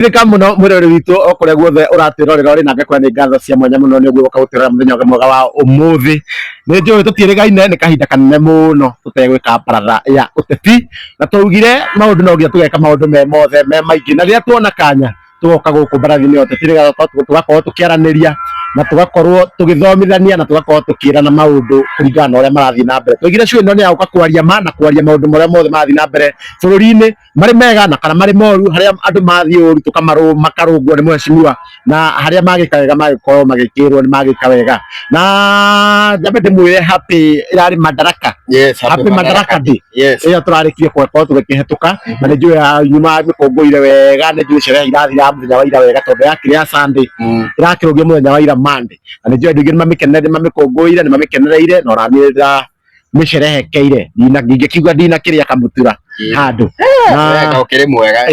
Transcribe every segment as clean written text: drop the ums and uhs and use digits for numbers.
Ririka muno mwiroreri witũ o kũrĩa guothe ũratwĩrorera ũrĩ na ngakũra nĩ ngatho cia mwanya mũno nĩ ũguo gũka gũtwĩrora mũthenya mwega wa ũmũthĩ. Nĩ njũĩ tũtiĩrĩgaine nĩ kahinda kanene mũno tũtegwĩka baratha ya ũteti na twaugire maũndũ no nginya tũgeka maũndũ me mothe me maingĩ na rĩrĩa tuona kanya tũgoka gũkũ baratha-inĩ ya ũteti nĩgetha tũgakorwo tũkĩaranĩria na tũgakorwo tũgĩthomithania na tũgakorwo tũkĩrana maũndũ kũringana na ũrĩa marathiĩ na mbere. Twaugire show ĩno nĩ ya gũka kwaria ma na kwaria maũndũ marĩa mothe marathiĩ na mbere bũrũri-inĩ marĩ mega na kana marĩ moru, harĩa andũ mathiĩ ũru tũkamarũ makarũngwo nĩ mheshimiwa na harĩa magĩka wega magĩkorwo magĩkĩrwo nĩ magĩka wega. Na njambe ndĩmwĩre happy ĩrarĩ Madaraka. Yes, Happy Madaraka Day. Yes. Ĩyo tũrarĩkirie gũkorwo tũgĩkĩhetũka na nĩ njũĩ nyuma mĩkũngũire wega, nĩ njũĩ sherehe irathira mũthenya wa ira wega tondũ yakĩrĩ ya Sunday ĩrakĩrũgio mũthenya wa ira Monday, na nĩ njũĩ andũ aingĩ nĩ mamĩkũngũĩire, nĩ mamĩkenereire na ona niĩ ndĩra mĩcerehekeire ndina ndingĩkiuga ndinakĩrĩa kamũtura handũ na Wega ũkĩrĩ mwega.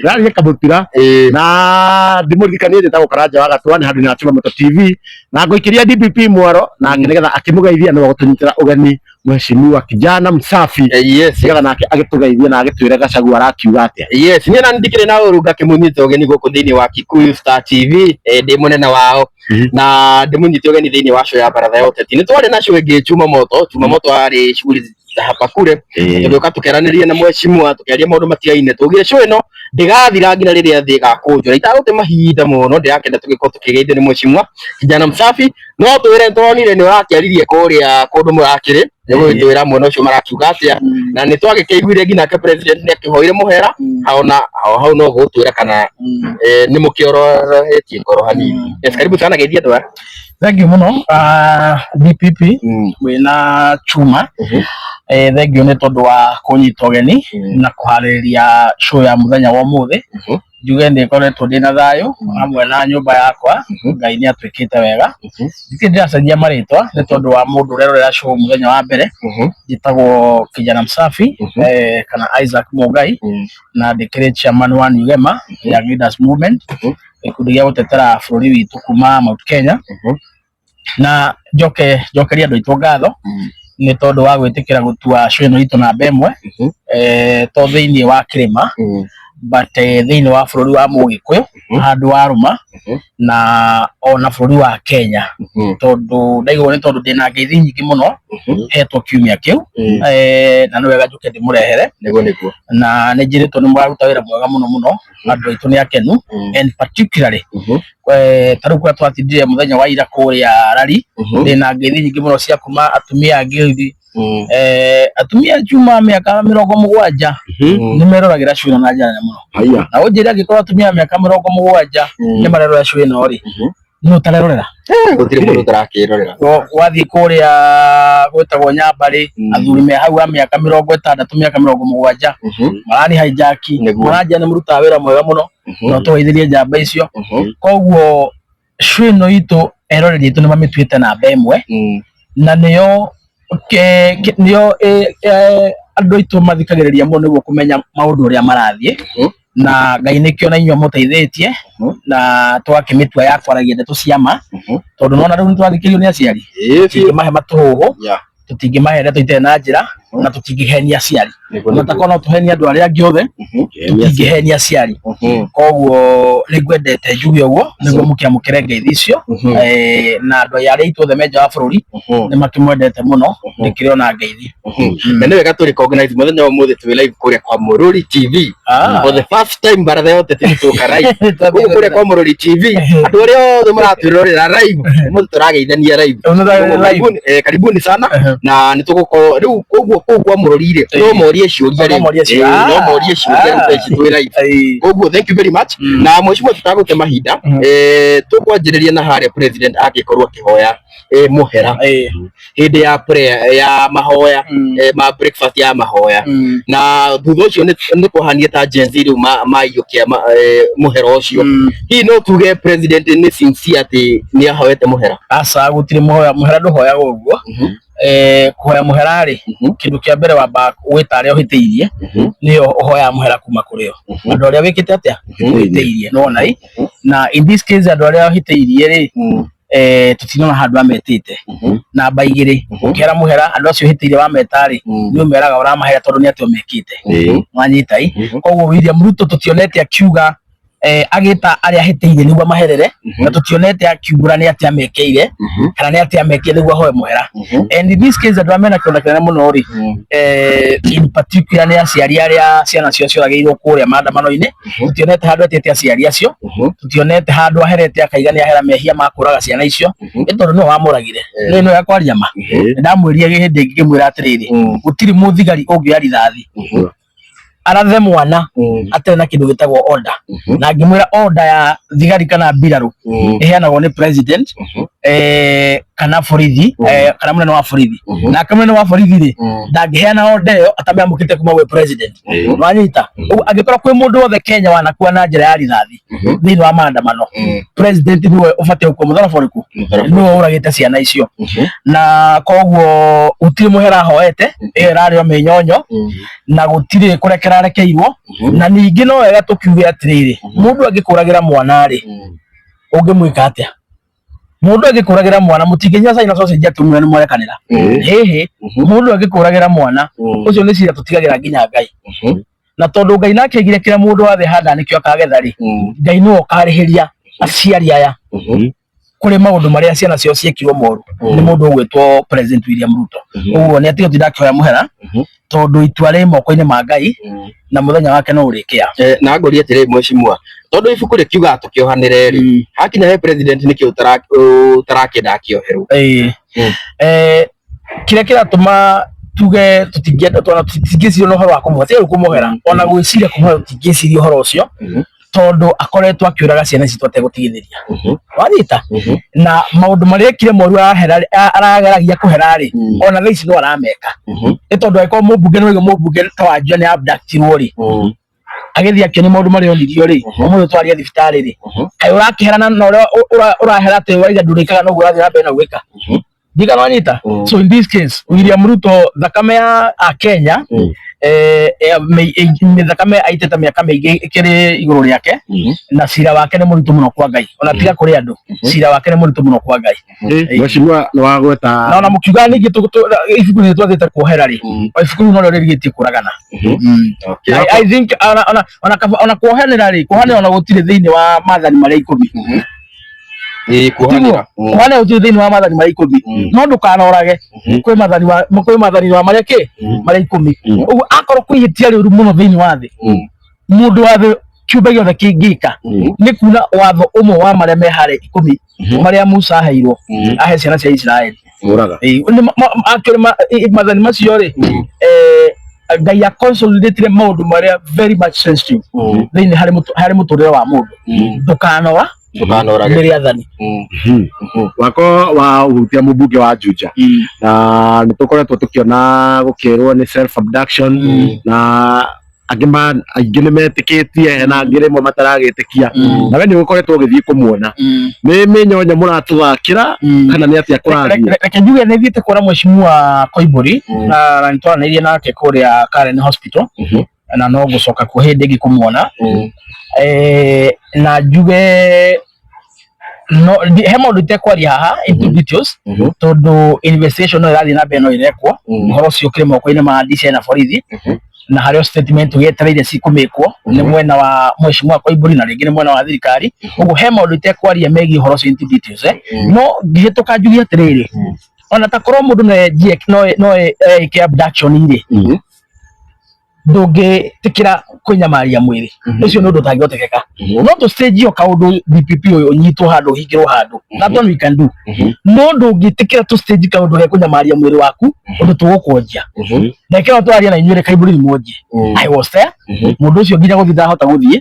ndĩrarĩire kamũtura na ndĩmũririkanie njĩtagwo Karanja wa Gatwa nĩ handũ na Chuma Moto TV na ngũikĩria DPP mwaro nake nĩgetha akĩmũgeithia nĩwe gũtũnyitĩra ũgeni mheshimiwa kijana msafi. Yes. Nĩgetha nake agĩtũgeithie na agĩtwĩre Gachagua arakiuga atĩa. Yes, niĩ na ndikĩrĩ na ũru ngakĩmũnyita ũgeni gũkũ thĩinĩ wa Kikuyu Star TV, ndĩ mũnene wao na ndĩmũnyite ũgeni thĩinĩ wa show ya baratha ya ũteti. Nĩ twarĩ na show ĩngĩ Chuma Moto, Chuma Moto arĩ shughuli za hapa kule, tũgĩũka tũkĩaranĩria na mheshimiwa, tũkĩaria maũndũ matigaine, tũgire show ĩno ndĩgathira nginya rĩrĩa thĩ ĩgakũnjwo. Na itagũte mahinda mũno, ndĩrakenda tũgĩkorwo tũkĩgeithio nĩ mheshimiwa kijana msafi. No twĩre nĩtũronire nĩ ũrakĩaririe kũrĩa kũndũ mũrakĩrĩ, nĩ gũgĩtwĩra mwena ũcio marakiuga atĩa, na nĩ twagĩkĩiguire nginya nake president nĩ akĩhoire mũhera ona o hau no gũtwĩra kana nĩ mũkĩorohetie ngoro hanini. Yes, karibu sana geithia andũ aya. Thank you mũno DPP wĩna Chuma. Thank you nĩ tondũ wa kũnyita ũgeni na kũharĩrĩria show ya mũthenya wa ũmũthĩ. Njuge nĩ ngoretwo ndĩna thayũ hamwe na nyũmba yakwa, Ngai nĩ atwĩkĩte wega. Nditirĩ ndĩracenjia marĩtwa nĩ tondũ wa mũndũ ũrerorera show mũthenya wa mbere. Njĩtagwo Kijana Msafi kana Isaac Mũngai na ndĩkĩrĩ chairman wa New Gema Young Leaders Movement, gĩkundi gĩa gũtetera bũrũri witũ kuma Mount Kenya. Na njoke njokerie andũ aitũ ngatho nĩ tondũ wa gwĩtĩkĩra gũtua show ĩno itũ namba ĩmwe to thĩinĩ wa kĩrĩma but thĩinĩ wa bũrũri wa Mũgĩkũyũ handũ wa rũma na ona bũrũri wa Kenya, tondũ ndaigua nĩ tondũ ndĩna ngeithi nyingĩ mũno hetwo kiumia kĩu na nĩ wega njũke ndĩmũrehere. Nĩguo nĩguo. Na nĩ njĩrĩtwo nĩ mũraruta wĩra mwega mũno mũno, andũ aitũ nĩ akenu and particularly ta rĩu kũrĩa twatindire mũthenya wa ira kũrĩa rari, ndĩna ngeithi nyingĩ mũno cia kuma atumia a ngeithi, atumia Juma mĩaka 70 nĩ meroragĩra show ĩno na njĩra nene mũno. Haya. Na ũnjĩre angĩkorwo atumia a mĩaka 70 nĩ marerorera show ĩno rĩ, nĩ ũtarerorera? Gũtirĩ mũndũ ũtarakĩrorera. Wathiĩ kũrĩa gwĩtagwo Nyambarĩ, athuri me hau a mĩaka 60, mĩaka 70 marani hijack, maranjia nĩ mũrutaga wĩra mwega mũno na ũtũgeithĩrie njamba icio. Koguo show ĩno itũ eroreri aitũ nĩ mamĩtuĩte namba ĩmwe na nĩyo nĩyo andũ aitũ mathikagĩrĩria mũno nĩguo kũmenya maũndũ ũrĩa marathiĩ. Na Ngai nĩkĩo na inyuĩ mũteithĩtie na twakĩmĩtua ya kwaragia ndeto cia ma, tondũ nona rĩu nĩtwathikĩrĩrio nĩ aciari, tũtingĩmahe matũhũhũ, tũtingĩmahe ndeto itarĩ na njĩra na tũtingĩhenia aciari. Ona takorwo no tũhenie andũ arĩa angĩ othe, tũtingĩhenia aciari. Koguo nĩ ngwendete njuge ũguo nĩguo mũkĩamũkĩre ngeithi icio, na andũ arĩa aitũ othe me nja wa bũrũri nĩ makĩmwendete mũno, ndĩkĩrĩ ona ngeithi. Na nĩ wega tũ recognize mũthenya wa ũmũthĩ twĩ live kũrĩa kwa Mũrũri TV for the first time baratha ya ũteti tũka live gũkũ kũrĩa kwa Mũrũri TV. Andũ arĩa othe maratwĩrorera live ũmũthĩ tũrageithania live. Karibuni, karibuni sana na nĩ tũgũkorwo rĩu koguo kũu kwa Mũrũri rĩ no morie ciũria rĩu, no morie ciũria rĩu thaa ici twĩ live. Koguo thank you very much. Na mheshimiwa, tũtagũte mahinda, tũkwanjĩrĩria na harĩa president angĩkorwo akĩhoya mũhera hĩndĩ ya prayer ya mahoya ma breakfast ya mahoya, na thutha ũcio nĩ kũhania ta Gen Z rĩu maiyũkia mũhera ũcio. Hihi no tuge president nĩ sincere atĩ nĩ ahoete mũhera? Aca, gũtirĩ mũhoya mũhera ndũhoyagwo ũguo. Kũhoya mũhera rĩ, kĩndũ kĩa mbere wamba gwĩta arĩa ũhĩtĩirie, nĩo ũhoyaga mũhera kuma kũrĩ o, andũ arĩa wĩkĩte atĩa, ũhĩtĩirie, nĩwona ĩ? Na in this case andũ arĩa ũhĩtĩirie rĩ, Tũtinona handũ ametĩte. Namba igĩrĩ, ũkĩhera mũhera andũ acio ũhĩtĩire wameta rĩ, nĩ ũmeraga ũramahera tondũ nĩ atĩ mekĩte. Wanyita i? Koguo William Ruto tũtionete akiuga agĩta arĩa ahĩtĩirie nĩguo amaherere, na tũtionete akiumbũra nĩ atĩa mekĩire kana nĩ atĩa mekire nĩguo ahoe mũhera. And in this case, andũ arĩa mena kĩronda kĩnene mũno rĩ, in particular nĩ aciari arĩa ciana ciao cioragĩirwo kũrĩa maandamano-inĩ. Tũtionete handũ etĩte aciari acio, tũtionete handũ aherete akaiga nĩ ahera mehia ma kũraga ciana icio, nĩ tondũ nĩwe wamũragire. Nĩ nĩwe kwaria ma. Ndamwĩrire hĩndĩ ĩngĩ ngĩmwĩra atĩrĩrĩ, gũtirĩ mũthigari ũngĩoya rithathi arathe mwana atarĩ na kĩndũ gĩtagwo order. Na ngĩmwĩra order ya thigari kana mbirarũ ĩheanagwo nĩ president kana borithi, kana mũnene wa borithi. Nake mũnene wa borithi rĩ, ndangĩheana order ĩyo atamĩamũkĩrĩte kuma gwĩ president. Wanyita? Ũguo angĩkorwo kwĩ mũndũ wothe Kenya wanakua na njĩra ya rithathi thĩinĩ wa maandamano, president nĩwe ũbatiĩ gũkua mũtharaba ũrĩkũ? Nĩwe ũragĩte ciana icio. Na koguo gũtirĩ mũhera ahoete, ĩyo ĩrarĩ o mĩnyonyo, na gũtirĩ kũrekera arekeirwo. Na ningĩ no wega tũkiuge atĩrĩrĩ, mũndũ angĩkũragĩra mwana rĩ, ũngĩmwĩka atĩa? Mũndũ angĩkũragĩra mwana, mũtingĩnyua cai na sausage atĩ ũmwe nĩ mwarekanĩra. Hĩhĩ, mũndũ angĩkũragĩra mwana ũcio nĩ cira tũtigagĩra nginya Ngai. Na tondũ Ngai nake aigire kĩrĩa mũndũ wothe ahanda nĩkĩo akagetha rĩ, Ngai nĩwe ũkarĩhĩria aciari aya kũrĩ maũndũ marĩa ciana ciao ciekirwo moru nĩ mũndũ ũgwĩtwo President William Ruto. Ũguo nĩ atige gũtinda akĩhoya mũhera, tondũ itua rĩ moko-inĩ ma Ngai na mũthenya wake no ũrĩkĩa. Na ngũrie atĩrĩ mheshimiwa, tondũ ibuku rĩkiugaga tũkĩohanĩre rĩ, hakinya he president nĩkĩ ũtarakĩenda akĩoherwo? Kĩrĩa kĩratũma tuge tũtingĩenda, twana tũtingĩciria na ũhoro wa kũmũhera, tiga rĩu kũmũhera, ona gwĩciria kũmũhera tũtingĩciria ũhoro ũcio, tondũ akoretwo akĩũraga ciana citũ ategũtigithĩria. Wanyita? Na maũndũ marĩa ekire moru arageragia kũhera rĩ, ona thaa ici no arameka. Nĩ tondũ angĩkorwo mũmbunge nĩ waigua mũmbunge ta Wanjia nĩ abductirwo rĩ, agĩthiĩ akĩonio maũndũ marĩa onirio rĩ, ũmũthĩ twaria thibitarĩ rĩ, kaĩ ũrakĩhera na ũrĩa ũrahera atĩ waiga ndũrĩkaga noguo ũrathiĩ na mbere na gwĩka. Ndika wanyita? So in this case, William Ruto thakame ya Akenya, thakame aitĩte mĩaka mĩingĩ ĩkĩrĩ igũrũ rĩake, na cira wake nĩ mũritũ mũno kwa Ngai, ona tiga kũrĩ andũ, cira wake nĩ mũritũ mũno kwa Ngai. Mheshimiwa nĩ wagweta. Na ona mũkiuga ningĩ ibuku rĩrĩ twathiĩte kuohera rĩ, o ibuku rĩu norĩo rĩrigĩtie kũragana. I think ona kuohanĩra rĩ, kuohanĩra ona gũtirĩ thĩinĩ wa maathani marĩa 10. Kuohanĩra. Kuohanĩra gũtirĩ thĩinĩ wa maathani marĩa 10. No ndũkanorage, kwĩ maathani wa kwĩ maathani wa marĩa kĩ marĩa 10. Ũguo akorwo kwĩ ihĩtia rĩũru mũno thĩinĩ wa thĩ, mũndũ wa thĩ kĩũmbe gĩothe kĩngĩka nĩ kuna watho ũmwe wa marĩa me harĩa 10 marĩa Musa aheirwo ahe ciana cia Isiraeli. Mũraga. Actually maathani macio rĩ, Ngai a consolidatire maũndũ marĩa very much sensitive thĩinĩ harĩ mũtũrĩre wa mũndũ. Ndũkanora Ndũkanorage. nĩ rĩathani. Wako wa ũhutia mũmbunge wa Juja, na nĩ tũkoretwo tũkĩona gũkĩrwo nĩ self abduction, na angĩ aingĩ nĩ metĩkĩtie, hena angĩ rĩmwe mataragĩtĩkia. Na we nĩ ũkoretwo ũgĩthiĩ kũmuona, nĩ mĩnyonyo mũratũthakĩra kana nĩ atĩa kũrathiĩ? Reke njuge nĩ thiĩte kuona mheshimiwa Koimbũri, na nĩ twaranĩirie nake kũrĩa Karen Hospital, na no ngũcoka kuo hĩndĩ ĩngĩ kũmuona. Na njuge no he maũndũ itekwaria haha into details, tondũ investigation no ĩrathiĩ na mbere, no ĩrekwo. Ũhoro ũcio ũkĩrĩ moko-inĩ ma DCI na borithi, na harĩ o statement gĩetereire cikũmĩkwo nĩ mwena wa mheshimiwa Koimbũri na rĩngĩ nĩ mwena wa thirikari. Ũguo he maũndũ itekwaria megiĩ ũhoro ũcio into details. No ngĩhĩtũka njuge atĩrĩrĩ, ona ta korwo mũndũ no enjie no eke abduction rĩ, ndũngĩtĩkĩra kwĩnyamaria mwĩrĩ ũcio, nĩ ũndũ ũtangĩhotekeka. No tũ stage o kaũndũ DPP ũyũ ũnyitwo handũ ũhingĩrwo handũ, that one we can do. No ndũngĩtĩkĩra tũ stage kaũndũ ge kũnyamaria mwĩrĩ waku ũndũ tũgũkwenjia. Na ĩkĩro twaria na inyuĩ Kaiburi nĩ mwonjie. I was there. Mũndũ ũcio nginya gũthiĩ ndahota gũthiĩ,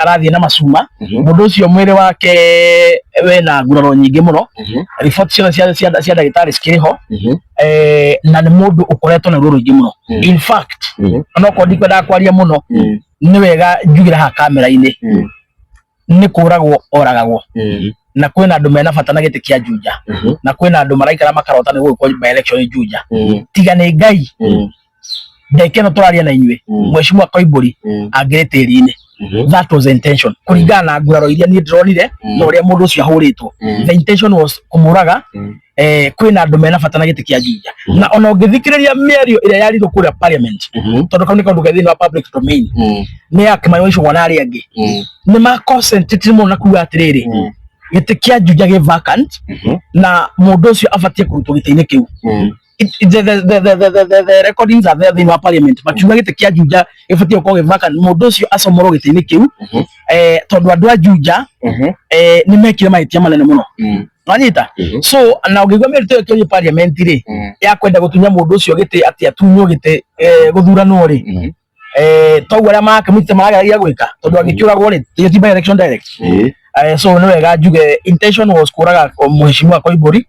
arathiĩ na macuma. Mũndũ ũcio mwĩrĩ wake wena nguraro nyingĩ mũno, report ciothe cia ndagĩtarĩ cikĩrĩ ho, na nĩ mũndũ ũkoretwo na ruo rũingĩ mũno. In fact, onokorwo ndikwendaga kwaria mũno, nĩ wega njugĩre haha kamera-inĩ, nĩ kũragwo oragagwo, na kwĩna andũ mena bata na gĩtĩ kĩa Juja, na kwĩna andũ maraikara makarota nĩ gũgĩkwo by election Juja. Tiga nĩ Ngai, ndagĩka ĩno tũraria na inyuĩ, mheshimiwa Koimbũri angĩrĩ tĩri-inĩ. That was the intention kũringana na nguraro iria niĩ ndĩronire na ũrĩa mũndũ ũcio ahũrĩtwo. The intention was kũmũraga. Kwĩna andũ mena bata na gĩtĩ kĩa Juja, na ona ũngĩthikĩrĩria mĩario ĩrĩa yarirwo kũrĩa parliament, tondũ kau nĩ kaũndũ ke thĩinĩ wa public domain, nĩ ya Kĩmani wa Ichung'wa na arĩa angĩ, nĩ ma concentrate mũno na kuga atĩrĩrĩ, gĩtĩ kĩa Juja gĩ vacant na mũndũ ũcio abatiĩ kũrutwo gĩtĩ-inĩ kĩu. The recordings are there thĩinĩ wa parliament, makiuga gĩtĩ kĩa Juja gĩbatiĩ gũkorwo gĩ vacant, mũndũ ũcio acomorwo gĩtĩ-inĩ kĩu, tondũ andũ a Juja nĩ mekire mahĩtia manene mũno. Wanyita? So na ũngĩigua mĩario ĩyo ĩkĩario parliament rĩ, ya kwenda gũtunya mũndũ ũcio gĩtĩ, atĩ atunywo gĩtĩ, gũthuranwo rĩ, toguo arĩa marakĩmũnyitĩte marageragia gwĩka, tondũ angĩkĩũragwo rĩ, ti by election direct. So nĩ wega njuge intention was kũraga mheshimiwa Koimbũri,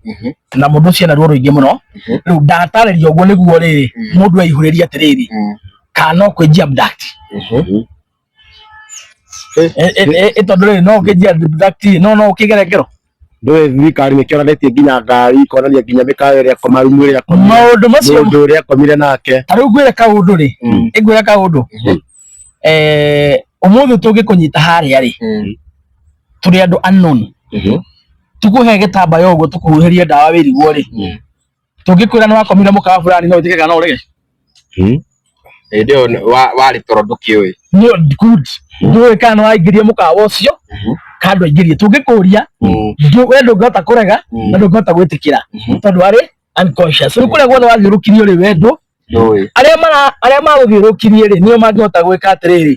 na mũndũ ũcio ena ruo rũingĩ mũno. Rĩu ndatarĩria ũguo nĩguo rĩrĩ mũndũ eihũrĩrie atĩrĩrĩ, kana no kwĩnjia abduct. Tondũ rĩrĩ no ũkĩnjia abduct, no ũkĩgere ngero. Ndũĩ thirikari nĩ kĩonanĩtie nginya ngari, ikonania nginya mĩkawa ĩrĩa akoma, rumu ĩrĩa akomire, maũndũ macio, mũndũ ũrĩa akomire nake. Ta rĩu ngwĩre kaũndũ rĩ, ĩngwĩre kaũndũ, ũmũthĩ tũngĩkũnyita harĩa rĩ, tũrĩ andũ unknown, tũkũhe gĩtambaya ũguo, tũkũhuhĩrie ndawa wĩrigwo rĩ, tũngĩkwĩra nĩ wakomire mũkawa fulani, no wĩtĩke kana no ũrege? Hĩndĩ ĩyo warĩ toro, ndũkĩũĩ. No good, ndũĩ kana nĩ waingĩrie mũkawa ũcio kana ndwaingĩrie. Tũngĩkũria, we ndũngĩhota kũrega na ndũngĩhota gwĩtĩkĩra, tondũ warĩ unconscious. Rĩu kũrĩa guothe wathiũrũkirio rĩ, we ndũ Ndũĩ. Arĩa magũthiũrũkirie rĩ, nĩo mangĩhota gwĩka atĩrĩrĩ,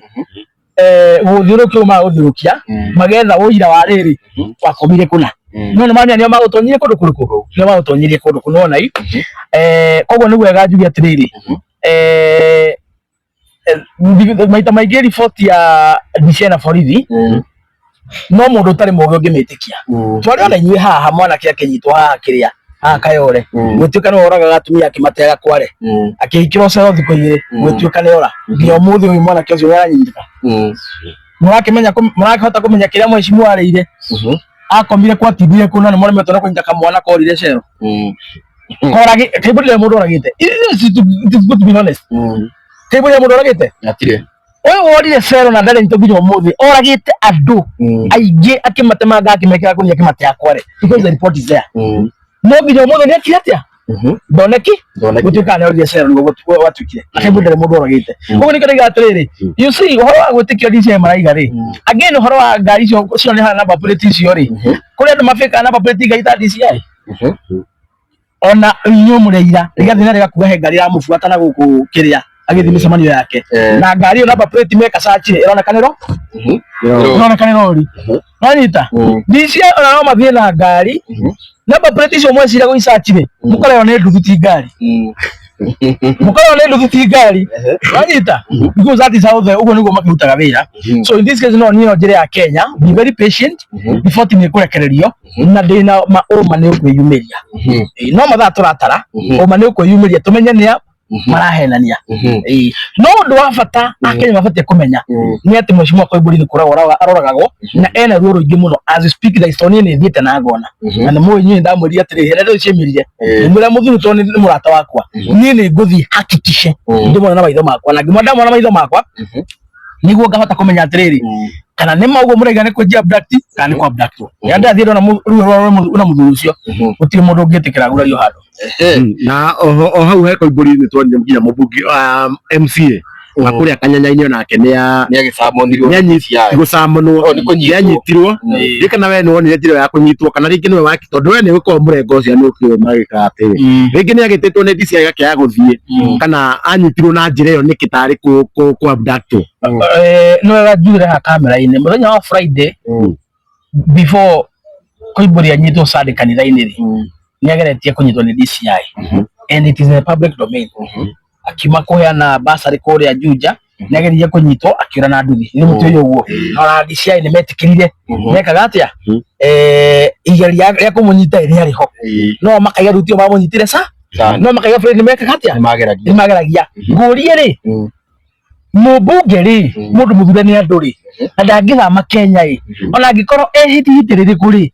gũthiũrũkia ũguo magũthiũrũkia, magetha ũira wa rĩrĩ wakomire kũna. No nĩ mamenya nĩo magũtonyirie kũndũ kũrĩkũ, nĩo magũtonyirie kũndũ kũna ona i. Koguo nĩ wega njuge atĩrĩrĩ, maita maingĩ riboti ya DCI na borithi, no mũndũ ũtarĩ mũgĩ ũngĩmĩtĩkia. Twarĩ ona inyuĩ haha, mwanake akĩnyitwo haha kĩrĩa haha Kayore, gwĩtuĩka nĩwe oragaga atumia akĩmateaga kware, akĩhikĩrwo cero thikũ 2, gwĩtuĩka nĩ ora. Nginya ũmũthĩ ũyũ mwanake ũcio nĩaranyitĩka. Mũrakĩmenya mũrakĩhota kũmenya kĩrĩa mheshimiwa arĩire, akomire kwatindire kũna, nĩ mũremetwo nĩ kũnyita kamwana korire cero. Koragi Kaimbũri ndarĩ mũndũ oragĩte. It is good to be honest. Kaimbũri ndarĩ mũndũ oragĩte. Hatirĩ. Ũyũ worire cero na ndarĩ nginya ũmũthĩ, oragĩte andũ aingĩ akĩmatemanga, akĩmekĩra ngũnia, akĩmatea kware, because the report is there. No nginya ũmũthĩ nĩ akire atĩa? Ndoneki. Ndoneki. Gũtuĩka nĩ orire cero nĩguo gwatuĩkire, na Kaimbũri ndarĩ mũndũ oragĩte. Koguo nĩkĩo ndaiga atĩrĩrĩ, you see, ũhoro wa gwĩtĩkio DCI maraiga rĩ, again, ũhoro wa ngari icio cionekaga number plate icio rĩ, kũrĩ andũ mabĩkaga number plate ngari ta DCI. Ona inyuĩ mũrĩ aira, Rigathĩ na rĩgakuga he ngari ĩramũbuata na gũkũ kĩrĩa agĩthiĩ mĩcemanio yake, na ngari ĩyo number plate meka search rĩ, ĩroneka nĩ ĩroneka nĩ rori. Wanyita? DCI ona no mathiĩ na ngari number plate icio mwecira gũi search rĩ, mũkareo nĩ nduthi ti ngari, mũkareo nĩ nduthi ti ngari. Wanyita? Because that is how the ũguo nĩguo makĩrutaga wĩra. So in this case, no niĩ no njĩre ya Kenya, be very patient, riboti nĩ ĩkũrekererio, na ndĩna ma ũma nĩ ũkwĩyumĩria. No mathaa tũratara, ũma nĩ ũkwĩyumĩria, tũmenye nĩa marahenania. No ũndũ wa bata akenya mabatiĩ kũmenya nĩ atĩ mheshimiwa Koimbũri nĩ kũragwo aroragagwo, na ena ruo rũingĩ mũno as we speak. The story nĩ thiĩte na ngona, na nĩ mũĩ inyuĩ ndamwĩrire atĩrĩ, hĩndĩ ĩrĩa ciĩmĩrire, ngĩmwĩra mũthuri tondũ nĩ mũrata wakwa, niĩ nĩ ngũthiĩ hakikishe ndĩmwona na maitho makwa, na ngĩmwona ndamwona na maitho makwa niguo ngahota kũmenya atĩrĩrĩ, kana nĩ ma ũguo mũraiga nĩ kũnjia abduct kana nĩ kũ abduct. Rĩrĩa ndathiĩ ndona ruo rwa na mũthuri ũcio, gũtirĩ mũndũ ũngĩtĩkĩra agurario handũ. Na oho o hau he Koimbũri nĩ tuonire nginya mũmbunge, MCA wa kũrĩa Kanyanya-inĩ, onake nĩ Nĩ agĩcamonirwo. Nĩ gũcamonwo. Oh, nĩ kũnyitwo. Nĩ anyitirwo. Ndiũĩ kana we nĩ wonire njĩra ĩyo ya kũnyitwo, kana rĩngĩ nĩwe waki, tondũ we nĩ ũkorwo mũrengo ũcio nĩ ũkĩũĩ magĩkaga atĩrĩ, rĩngĩ nĩ agĩtĩtwo nĩ DCI agakĩaga gũthiĩ, kana anyitirwo na njĩra ĩyo nĩkĩ tarĩ kũ abductwo? Nĩ wega njugĩre haha kamera-inĩ, mũthenya wa Friday before Koimbũri anyitwo Sunday kanitha-inĩ rĩ, nĩ ageretie kũnyitwo nĩ DCI, and it is in the public domain. Akiuma kũheana basarĩ kũrĩa Juja, nĩ ageririe kũnyitwo, akĩũra na nduthi. Nĩ mũtĩ ũguo, na ona DCI nĩ metĩkĩrire mekaga atĩa, igeria rĩa kũmũnyita rĩarĩ ho, no makaiga rĩu tio mamũnyitire sa, no makaiga Fred nĩ mekaga atĩa? Nĩ mageragia. Nĩ mageragia. Ngũrie rĩ, mũmbunge rĩ, mũndũ mũthure nĩ andũ rĩ, na ndangĩthama Kenya ĩ, ona angĩkorwo ehitihiti rĩrĩkũ rĩ,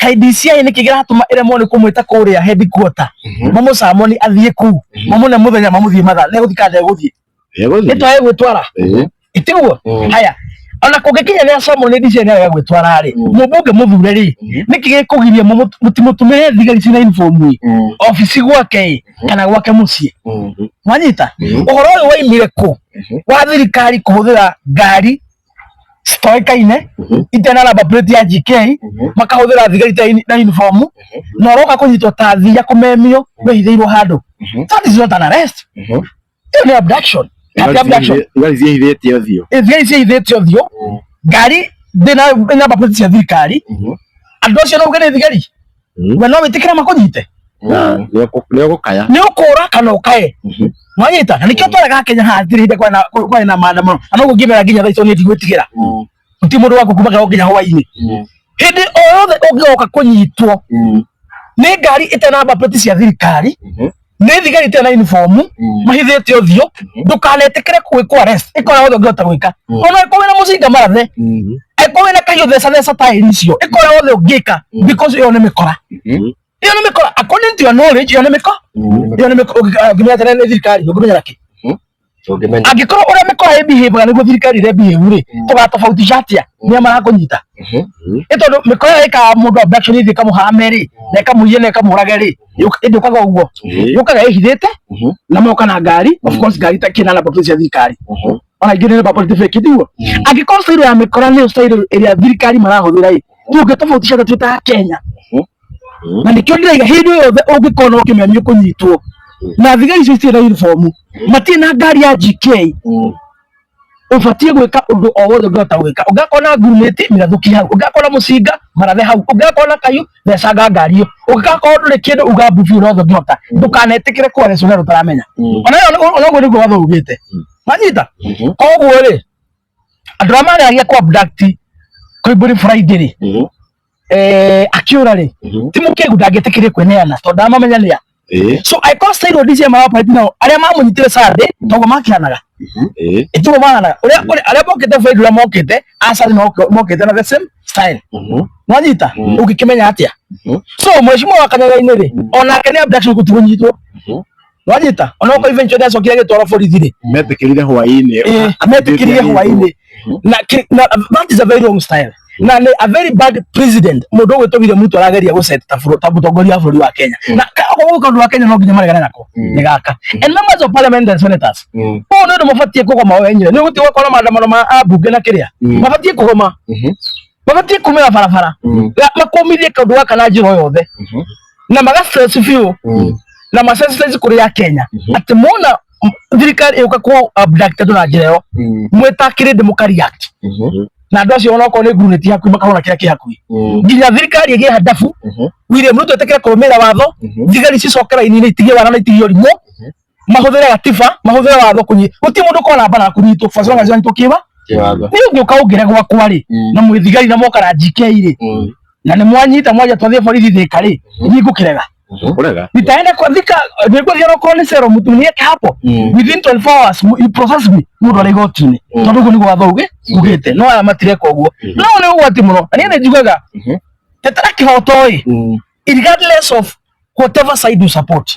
kaĩ DCI nĩkĩ kĩratũma ĩremwo nĩ kũmwĩta kũrĩa headquarter, mamũcamoni athiĩ kũu, mamũne mũthenya, mamũthiĩ mathaa, nĩ egũthiĩ kana ndegũthiĩ? Nĩ twae gwĩtwara, ĩtiguo? Haya, Ona kũngĩkinya nĩ acamwo nĩ DCI nĩ arega gwĩtwara rĩ, mũmbunge mũthure rĩ, nĩkĩ gĩkũgiria mũtimũtũmĩre thigari ciĩna uniform ĩ obici gwake ĩ kana gwake mũciĩ? Mwanyita ũhoro ũyũ waimire kũ wa thirikari kũhũthĩra ngari citoĩkaine itarĩ na number plate ya GK, makahũthĩra thigari itarĩ na uniform, na ũroka kũnyitwo ta thiia kũmemio wĩhithĩirwo handũ? That is not an arrest, ĩyo nĩ abduction. Kati abduction. Thigari ciĩhithĩte ũthiũ. Thigari ciĩhithĩte ũthiũ, ngari ndĩ na number plate cia thirikari. Andũ acio no uge nĩ thigari? We no wĩtĩkĩre makũnyite? Nĩ ũgũkaya. Nĩ ũkũra kana ũkae. Mwanyita? Na nĩkĩo twaraga Kenya haha hatirĩ hĩndĩ kwarĩ na maandamano, na noguo ngĩmera nginya thaa ici niĩ ndigwĩtigĩra. Gũtirĩ mũndũ waku kuma kĩroko nginya hwainĩ. Hĩndĩ o yothe ũngĩgoka kũnyitwo nĩ ngari ĩtarĩ na number plate cia thirikari, nĩ thigari itarĩ na uniform, mahithĩte ũthiũ, ndũkanetĩkĩre gwĩkwo arrest. Ĩka ũrĩa wothe ũngĩhota gwĩka, ona ĩkorwo wĩna mũcinga marathe, ĩkorwo wĩna kahiũ theca theca taĩri icio, ĩka ũrĩa wothe ũngĩka, because ĩyo nĩ mĩkora, ĩyo nĩ mĩkora. According to your knowledge, ĩyo nĩ mĩkora, ĩyo nĩ mĩkora. Ũngĩmenya atĩ nĩ thirikari, ũngĩmenya kĩ? Ũngĩmenya. Angĩkorwo ũrĩa mĩkora ĩ behave nĩguo thirikari ĩre behave rĩ, tũgatofautisha atĩa nĩa marakũnyita? Nĩ tondũ mĩkora ĩrĩa ĩkaga mũndũ abduction, ĩthiĩ ĩkamũhame rĩ, na ĩkamũiye na ĩkamũrage rĩ, ĩndĩũkaga ũguo, yũkaga ĩhithĩte na moka na ngari, of course ngari itakĩna number plate cia thirikari, ona ingĩ nĩ number plate fake, tiguo? Angĩkorwo style ya mĩkora nĩyo style ĩrĩa thirikari marahũthĩra ĩ, tũngĩtofautisha atĩa twĩ ta Kenya? Na nĩkĩo ndĩraiga hĩndĩ yothe ũngĩkona ũkĩmemio kũnyitwo na thigari icio citirĩ na uniform, matirĩ na ngari ya GK, ũbatiĩ gwĩka ũndũ o wothe ũngĩhota gwĩka. Ũngĩgakorwo na ngurunĩti, mĩrathũki hau. Ũngĩgakorwo na mũcinga, marathe hau. Ũngĩgakorwo na kahiũ, thecanga ngari ĩyo. Ũngĩgakorwo ndũrĩ kĩndũ, uga mbu biũ ũrĩa wothe ũngĩhota. Ndũkanetĩkĩre kwarĩcwo nĩ andũ ũtaramenya. Ona ũguo nĩguo watho ugĩte. Wanyita? Koguo rĩ, andũ arĩa mageragia kũ abduct Koimbũri Friday rĩ, akiũra rĩ, ti mũkĩgu, ndangĩtĩkĩrie kwĩneana tondũ ndamamenya nĩa. So angĩkorwo style DCI maraoperate nao arĩa mamũnyitire Sunday, toguo makĩhanaga, ĩtiguo mahanaga ũrĩa arĩa mokĩte Friday, ũrĩa mokĩte a Sunday mokĩte na the same style. Nwanyita? Ũngĩkĩmenya atĩa? So mheshimiwa wa Kanyaga-inĩ rĩ, onake nĩ abduction, gũtigũnyitwo. Nwanyita? Ona okorwo eventually acokire agĩtwarwo borithi rĩ, Metĩkĩrire hwaĩ-inĩ. Ametĩkĩrire hwaĩ-inĩ na that is a very wrong style na nĩ a very bad president. Mũndũ ũgwĩtwo William Ruto arageria gũset ta mũtongoria wa bũrũri wa Kenya, na okorwo gwĩka ũndũ wa Kenya no nginya maregane nako nĩ gaka. And members of parliament and senators, ũũ nĩ ũndũ mabatiĩ kũgoma o enyewe. Nĩ gũtiĩ gũkorwo na maandamano ma ambunge na kĩrĩa mabatiĩ kũgoma, mabatiĩ kumĩra barabara, makũmithie kaũndũ gaka na njĩra o yothe, na maga stress biũ na ma sensitize kũrĩ ya Kenya atĩ mona thirikari ĩũka kũ abduct andũ na njĩra ĩyo, mwĩtakĩrĩ mũka react na andũ acio, onokorwo nĩ ngurunĩti hakuhĩ, makahũra kĩrĩa kĩ hakuhĩ nginya thirikari ĩgĩe handabu. William Ruto etĩkĩre kũrũmĩrĩra watho, thigari cicoke raini-inĩ, itigie wana na itigie ũrimũ, mahũthĩre gatiba, mahũthĩre watho kũnyi gũtirĩ mũndũ ũkorwo na mbara kũnyitwo for as long as wanyitwo kĩwa. Kĩwatho. Nĩ ũngĩũka ũngĩre gwakwa rĩ, na mwĩ thigari na moka na GK rĩ, na nĩ mwanyita mwanja twathiĩ borithi Thika rĩ, niĩ ngũkĩrega. Kũrega. Nitaenda kwa Thika, nĩngũthiĩ onokorwo nĩ cero mũtumia hapo within 24 hours, you process me, mũndũ arĩ igoti-inĩ, tondũ ũguo nĩguo watho ugĩte. No aya matireka ũguo, no nĩ ũgwati mũno. Na niĩ nĩ njugaga, tetera kĩhoto ĩ, regardless of whatever side you support,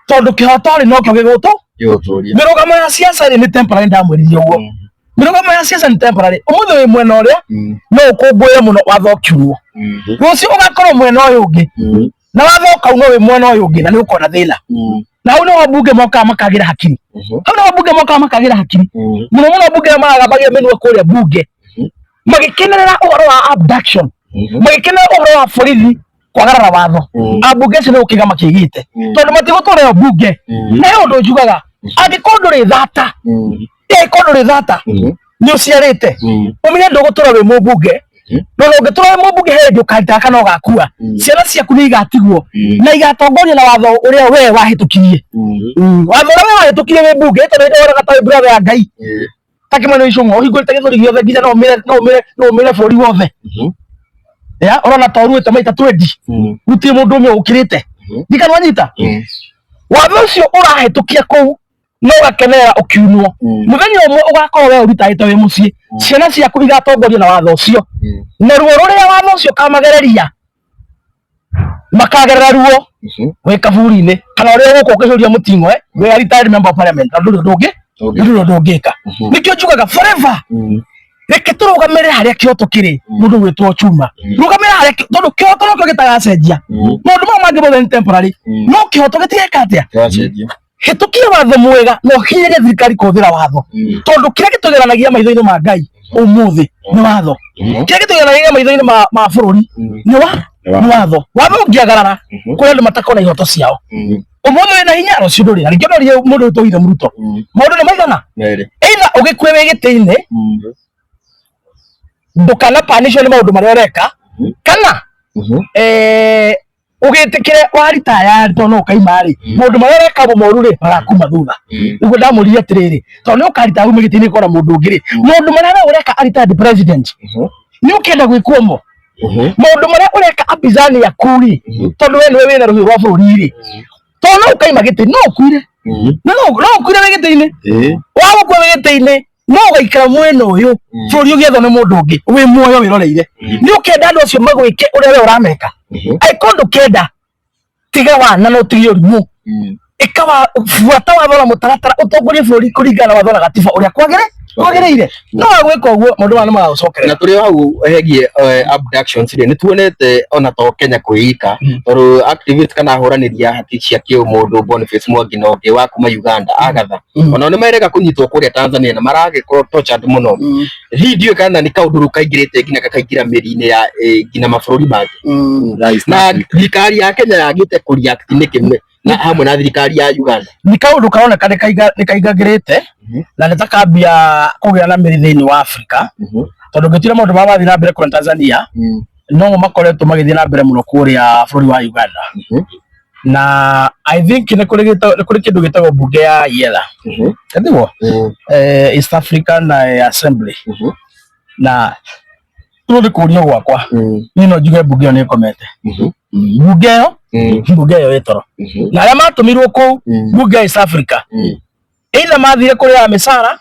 tondũ kĩhoto rĩ, nokĩo gĩgũtũ Gĩgũtũria. Mĩrũgamo ya siasa rĩ, nĩ temporary. Ndamwĩrire ũguo, mĩrũgamo ya siasa nĩ temporary. Ũmũthĩ wĩ mwena ũrĩa, no ũkũngũĩre mũno watho ũkiunwo. Rũciũ ũgakorwo mwena ũyũ ũngĩ, na watho ũkaunwo wĩ mwena ũyũ ũngĩ, na nĩ ũkona thĩna. Na hau nĩho mbunge mokaga makagĩra hakiri, hau nĩho mbunge mokaga makagĩra hakiri mũno mũno. Mbunge arĩa maragambagia mĩnua kũrĩa mbunge magĩkenerera ũhoro wa abduction, magĩkenerera ũhoro wa borithi kwagarara watho, ambunge acio nĩ gũkĩga makĩgĩte, tondũ matigũtũra ĩyo mbunge. Na he ũndũ njugaga, angĩkorwo ndũrĩ thata, angĩkorwo ndũrĩ thata, nĩ ũciarĩte, ũmenye ndũgũtũra wĩ mũmbunge. No ũngĩtũra wĩ mũmbunge, he hĩndĩ ũkaritaya kana ũgakua, ciana ciaku nĩ igatigwo na igatongorio na watho ũrĩa we wahĩtũkirie, watho ũrĩa we wahĩtũkirie wĩ mbunge, tondũ hĩndĩ wonaga ta wĩ brother ya Ngai, ta Kĩmani Ichung'wa, ũhingũrĩte gĩthũri gĩothe nginya no ũmĩre bũrũri wothe ya ũrona ta ũruĩte maita 20, gũtirĩ mũndũ ũmwe ũkĩrĩte. Ndikana wanyita watho ũcio ũrahĩtũkia kũu no ũgakenerera ũkiunwo. Mũthenya ũmwe ũgakorwo we ũrutaĩte wĩ mũciĩ, ciana ciaku igatongorio na watho ũcio, na ruo rũrĩa watho ũcio ũkamagereria, makagerera ruo wĩ kaburi-inĩ kana ũrĩa ũgũka ũkĩhũria mũting'oe wĩ a retired member of parliament, na ndũrĩ ũndũ ũngĩ, ndũrĩ ũndũ ũngĩka. Nĩkĩo njugaga forever. Tũrũgamĩrĩre harĩa kĩhoto kĩrĩ. Mũndũ gwĩtwo Chuma, rũgamĩrĩra harĩa tondu kĩhoto nokĩo gĩtagacenjia. Maũndũ mau mangĩ mothe nĩ temporary, no kĩhoto gĩtigeka atĩa? Hĩtũkia watho mwega na ũhinyĩrĩrie thirikari kũhũthĩra watho, tondũ kĩrĩa gĩtũgeranagia maitho-inĩ ma Ngai ũmũthĩ nĩ watho. Kĩrĩa gĩtũgeranagia maitho-inĩ ma bũrũri nĩ watho. Watho ũngĩagarara, kũrĩ andũ matakona ihoto ciao. Ũmũthĩ wĩna hinya, rũciũ ndũrĩ. Na ningĩ norie mũndũ wĩtwo William Ruto, maũndũ nĩ maigana? Either ũgĩkue wĩ gĩtĩ-inĩ, ndũkanapanishwo nĩ maũndũ marĩa ũreka, kana ũgĩtĩkĩre waritaya tondũ no ũkaima rĩ, maũndũ marĩa ũreka moru rĩ, magakuma thutha. Nĩguo ndamũririe atĩrĩrĩ, tondũ nĩ ũkaritaya ume gĩtĩ-inĩ kona mũndũ ũngĩ rĩ, maũndũ marĩa we ũreka a retired president, nĩ ũkenda gwĩkwo mo? Maũndũ marĩa ũreka apizani aku rĩ, tondũ we nĩwe wĩna rũhiũ rwa bũrũri rĩ, tondũ no ũkaima gĩtĩ, no ũkuire, no no ũkuire wĩ gĩtĩ-inĩ. Wagũkua wĩ gĩtĩ-inĩ, no ũgaikara mwena ũyũ bũrũri ũgĩethwo nĩ mũndũ ũngĩ wĩ muoyo wĩroreire. Nĩ ũkenda andũ acio magwĩke ũrĩa we ũrameka? Angĩkorwo ndũkenda, tiga wana na ũtige ũrimũ. Ĩka wa buata watho na mũtaratara, ũtongorie bũrũri kũringana na watho na gatiba ũrĩa kwagĩrĩire. No wagwĩka ũguo, maũndũ maya nĩ magagũcokerera. Na tũrĩ hau hegie abductions rĩ, nĩ tuonete ona to Kenya kwĩika, tondũ activist kana ahũranĩri a haki cia kĩũmũndũ Boniface Mwangi na ũngĩ wa kuma Uganda Agatha, onao nĩ merega kũnyitwo kũrĩa Tanzania na maragĩkorwo tortured mũno. Hihi ndiũĩ kana nĩ kaũndũ rĩu kaingĩrĩte nginya gakaingĩra mĩri-inĩ ya nginya mabũrũri mangĩ, na thirikari ya Kenya yagĩte kũ react nĩkĩ na hamwe na thirikari ya Uganda? Nĩ kaũndũ karoneka nĩ kaingagĩrĩte na nĩ takambia kũgĩa na mĩri thĩinĩ wa Afrika, tondũ ngĩtwĩra maũndũ marĩa marathiĩ na mbere kũrĩa Tanzania no makoretwo magĩthiĩ na mbere mũno kũrĩa bũrũri wa Uganda. Na I think nĩ kũrĩ kĩndũ gĩtagwo mbunge ya IELA, ĩtiguo East African Assembly, na rĩu nĩ kũrio gwakwa niĩ no njuge mbunge ĩyo nĩ ĩkomete. Mbunge ĩyo ĩ toro, na arĩa matũmirwo kũu mbunge ya East Africa either mathire kũrĩa mĩcara,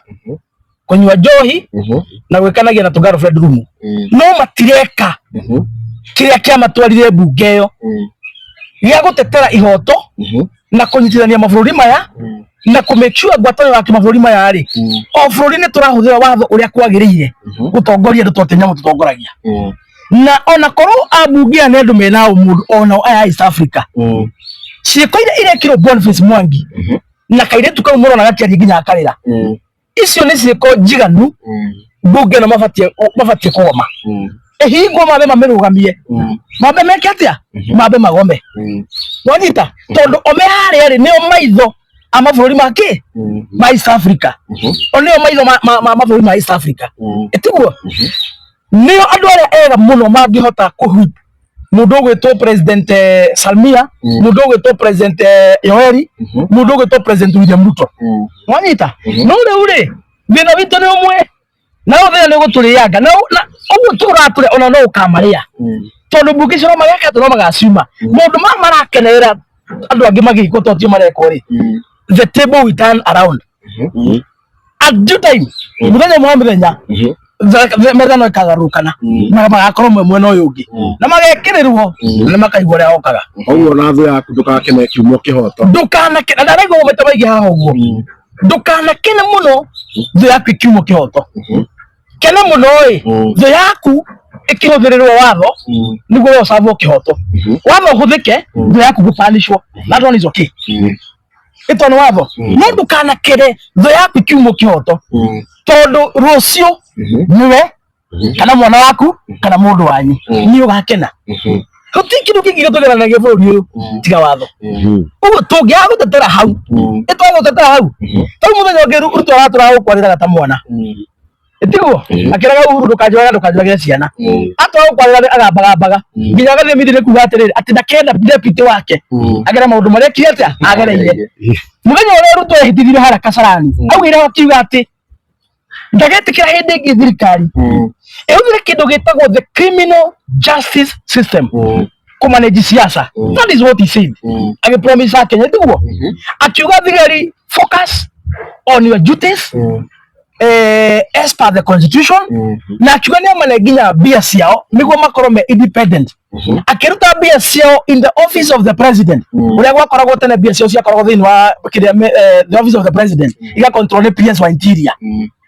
kũnyua njohi na gwĩkanagia na tũ girlfriend room, no matireka kĩrĩa kĩamatwarire mbunge ĩyo gĩa gũtetera ihoto na kũnyitithania mabũrũri maya na kũ make sure ngwatanĩro ya kĩmabũrũri maya rĩ, o bũrũri nĩ tũrahũthĩra watho ũrĩa kwagĩrĩire gũtongoria andũ, tondũ ti nyamũ tũtongoragia. Na ona korwo ambunge aya nĩ andũ mena ũmũndũ, onao aya a East Africa, ciĩko iria irekĩrwo Boniface Mwangi na kairĩtu kau mũrona gakĩaria nginya akarĩra, icio nĩ ciĩko njiganu mbunge ĩno mabatie kũgoma, ĩhingwo, mambe mamĩrũgamie, mambe meke atĩa, mambe magome. Wanyita? Tondũ o me harĩa rĩ, nĩo maitho a mabũrũri ma kĩ ma East Africa, o nĩo maitho ma mabũrũri ma East Africa, ĩtiguo? Nĩo andũ arĩa ega mũno mangĩhota kũhu mũndũ ũgwĩtwo President Samia, mũndũ ũgwĩtwo President Yoweri, mũndũ ũgwĩtwo President William Ruto. Wanyita? No rĩu rĩ, thĩna witũ nĩ ũmwe, na ũyũ thĩna nĩ ũgũtũrĩanga na ũguo tũratũrĩa ona no ũkamarĩa, tondũ mbunge icio no mageka atĩ no magaciuma maũndũ maya marakenerera andũ angĩ magĩkwo to tio marekwo rĩ. The table will turn around at due time. Mũthenya ũmwe wa mĩthenya metha no ĩkagarũrũkana na magakorwo mwe mwena ũyũ ũngĩ na magekĩrĩrwo na makaigua ũrĩa okaga. Koguo na thũ yaku ndũgakene kiumwo kĩhoto. Ndũkanakene, na ndaraigua maita maingĩ haha ũguo, ndũkanakene mũno thũ yaku ĩkiumwo kĩhoto. Kena mũno ĩ thũ yaku ĩkĩhũthĩrĩrwo watho nĩguo we ũcabwo kĩhoto, watho ũhũthĩke thũ yaku gũpanishwo. That one is okay, ĩtondũ nĩ watho. No ndũkanakene thũ yaku ĩkiumwo kĩhoto, tondũ rũciũ nĩwe kana mwana waku kana mũndũ wanyu nĩ ũgakena. Gũtirĩ kĩndũ kĩngĩ gĩtũgeranagia bũrũri ũyũ tiga watho. Ũguo tũngĩaga gũtetera hau, ĩtwaga gũtetera hau, tarĩu mũthenya ũngĩ Ruto aratũraga gũkwarĩraga ta mwana, ĩtiguo? Akĩraga Uhuru, "Ndũkanjũrage, ndũkanjũragĩre ciana." Atwaga gũkwarĩra agambagambaga nginya agathiĩ meeting kuga atĩrĩrĩ, atĩ ndakenda deputy wake agere maũndũ marĩa ekire atĩa agereire. Mũthenya ũrĩa Ruto ehĩtithirie harĩa Kasarani, augire akiuga atĩ ndagetĩkĩra hĩndĩ ĩngĩ thirikari ĩhũthĩre kĩndũ gĩtagwo the criminal justice system kũmanage siasa. That is what he said. Agĩpromise Akenya, tiguo? Akiuga thigari, "Focus on your duties as per the constitution," na akiuga nĩ amane nginya mbia ciao nĩguo makorwo me independent. Akĩruta mbia ciao in the office of the president, ũrĩa gwakoragwo tene mbia ciao ciakoragwo thĩinĩ wa kĩrĩa the office of the president igacontrol nĩ PS wa interior.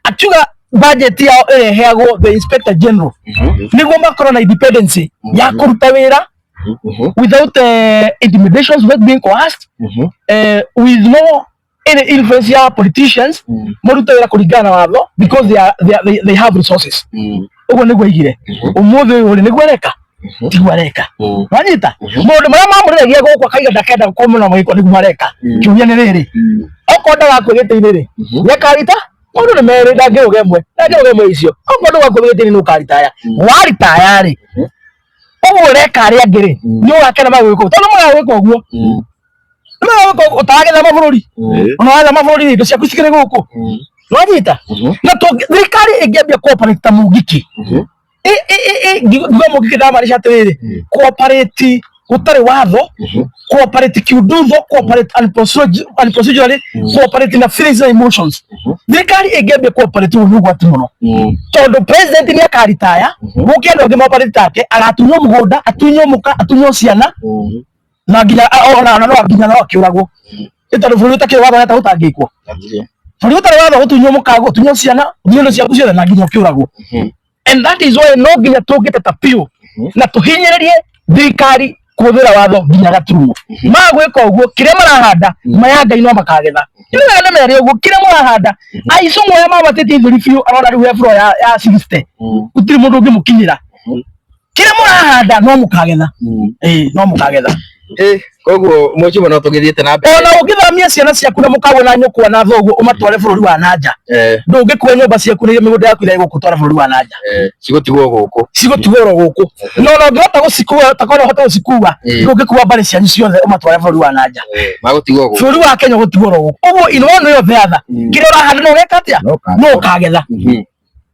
Akiuga Budget yao ĩreheagwo the inspector general nĩguo makorwo na independence ya kũruta wĩra without intimidations, without being coerced, with no any influence ya politicians. Marute wĩra kũringana na watho because they have resources. Ũguo nĩguo aigire. Ũmũthĩ ũyũ rĩ, nĩguo areka, tiguo areka. Wanyita maũndũ marĩa mamũrĩragia gũkũ, akaiga ndakenda gũkorwo na mwĩko, nĩguo areka. Kĩũria nĩ rĩrĩ, okorwo ndagakua gĩtĩ-inĩ rĩ, nĩakarita? Maũndũ nĩ merĩ, ndangĩrũga ĩmwe, ndangĩrũga ĩmwe icio. Okorwo ndũgakua gĩtĩ-inĩ, nĩ ũkaritaya. Waritaya rĩ, ũguo ũreka arĩa angĩ rĩ, nĩ ũgakena magwĩka ũguo? Tondũ magagwĩka ũguo, nĩ magagwĩka ũguo ũtaragĩthama bũrũri. Ona wathama bũrũri, indo ciaku cikĩrĩ gũkũ. Wanyita na thirikari ĩngĩambia cooperate ta Mũngiki, ngiuga Mũngiki ndamaanisha atĩrĩrĩ, cooperate gũtarĩ watho, cooperate kiundutho, cooperate unprocedurally, cooperate na feelings na emotions. Thirikari ĩngĩambia cooperate ũguo, nĩ ũgwati mũno, tondũ president nĩ akaritaya, gũke andũ angĩ maoperate take, agatunywo mũgũnda, atunywo mũka, atunywo ciana, na nginya ona no nginya no akĩũragwo. Nĩ tondũ bũrũri ũtakĩrĩ watho nĩ ũtangĩkwo. Bũrũri ũtarĩ watho, gũtunywo mũka, gũtunywo ciana, gũtunywo indo ciaku ciothe, na nginya ũkĩũragwo. And that is why no nginya tũngĩteta biũ na tũhinyĩrĩrie thirikari kũhũthĩra watho nginya gaturumo. Magwĩka ũguo, kĩrĩa marahanda maya Ngai no makagetha. Nĩ wega nĩ mere ũguo, kĩrĩa mũrahanda, aico moya mabatĩtie ithuri biũ, arona rĩu he floor ya 60, gũtirĩ mũndũ ũngĩmũkinyĩra. Kĩrĩa mũrahanda no mũkagetha. Ĩĩ, no mũkagetha. Koguo mwĩcuma no tũgĩthiĩte na mbere. Ona ũngĩthamia ciana ciaku na mũkagwo na nyũkwa na thoguo, ũmatware bũrũri wa nanja, ndũngĩkua nyũmba ciaku na mĩgũnda yaku ĩrĩa ĩgũkũtwara bũrũri wa nanja. Cigũtigwo gũkũ. Cigũtigwo oro gũkũ. No ona ũngĩhota gũcikua, takorwo ũhote gũcikua, ndũngĩkua mbarĩ cianyu ciothe ũmatware bũrũri wa nanja. Magũtigwo gũkũ. Bũrũri wa Kenya ũgũtigwo oro gũkũ ũguo. In one way or the other, kĩrĩa ũrahanda no ũgeka atĩa? No ũkagetha.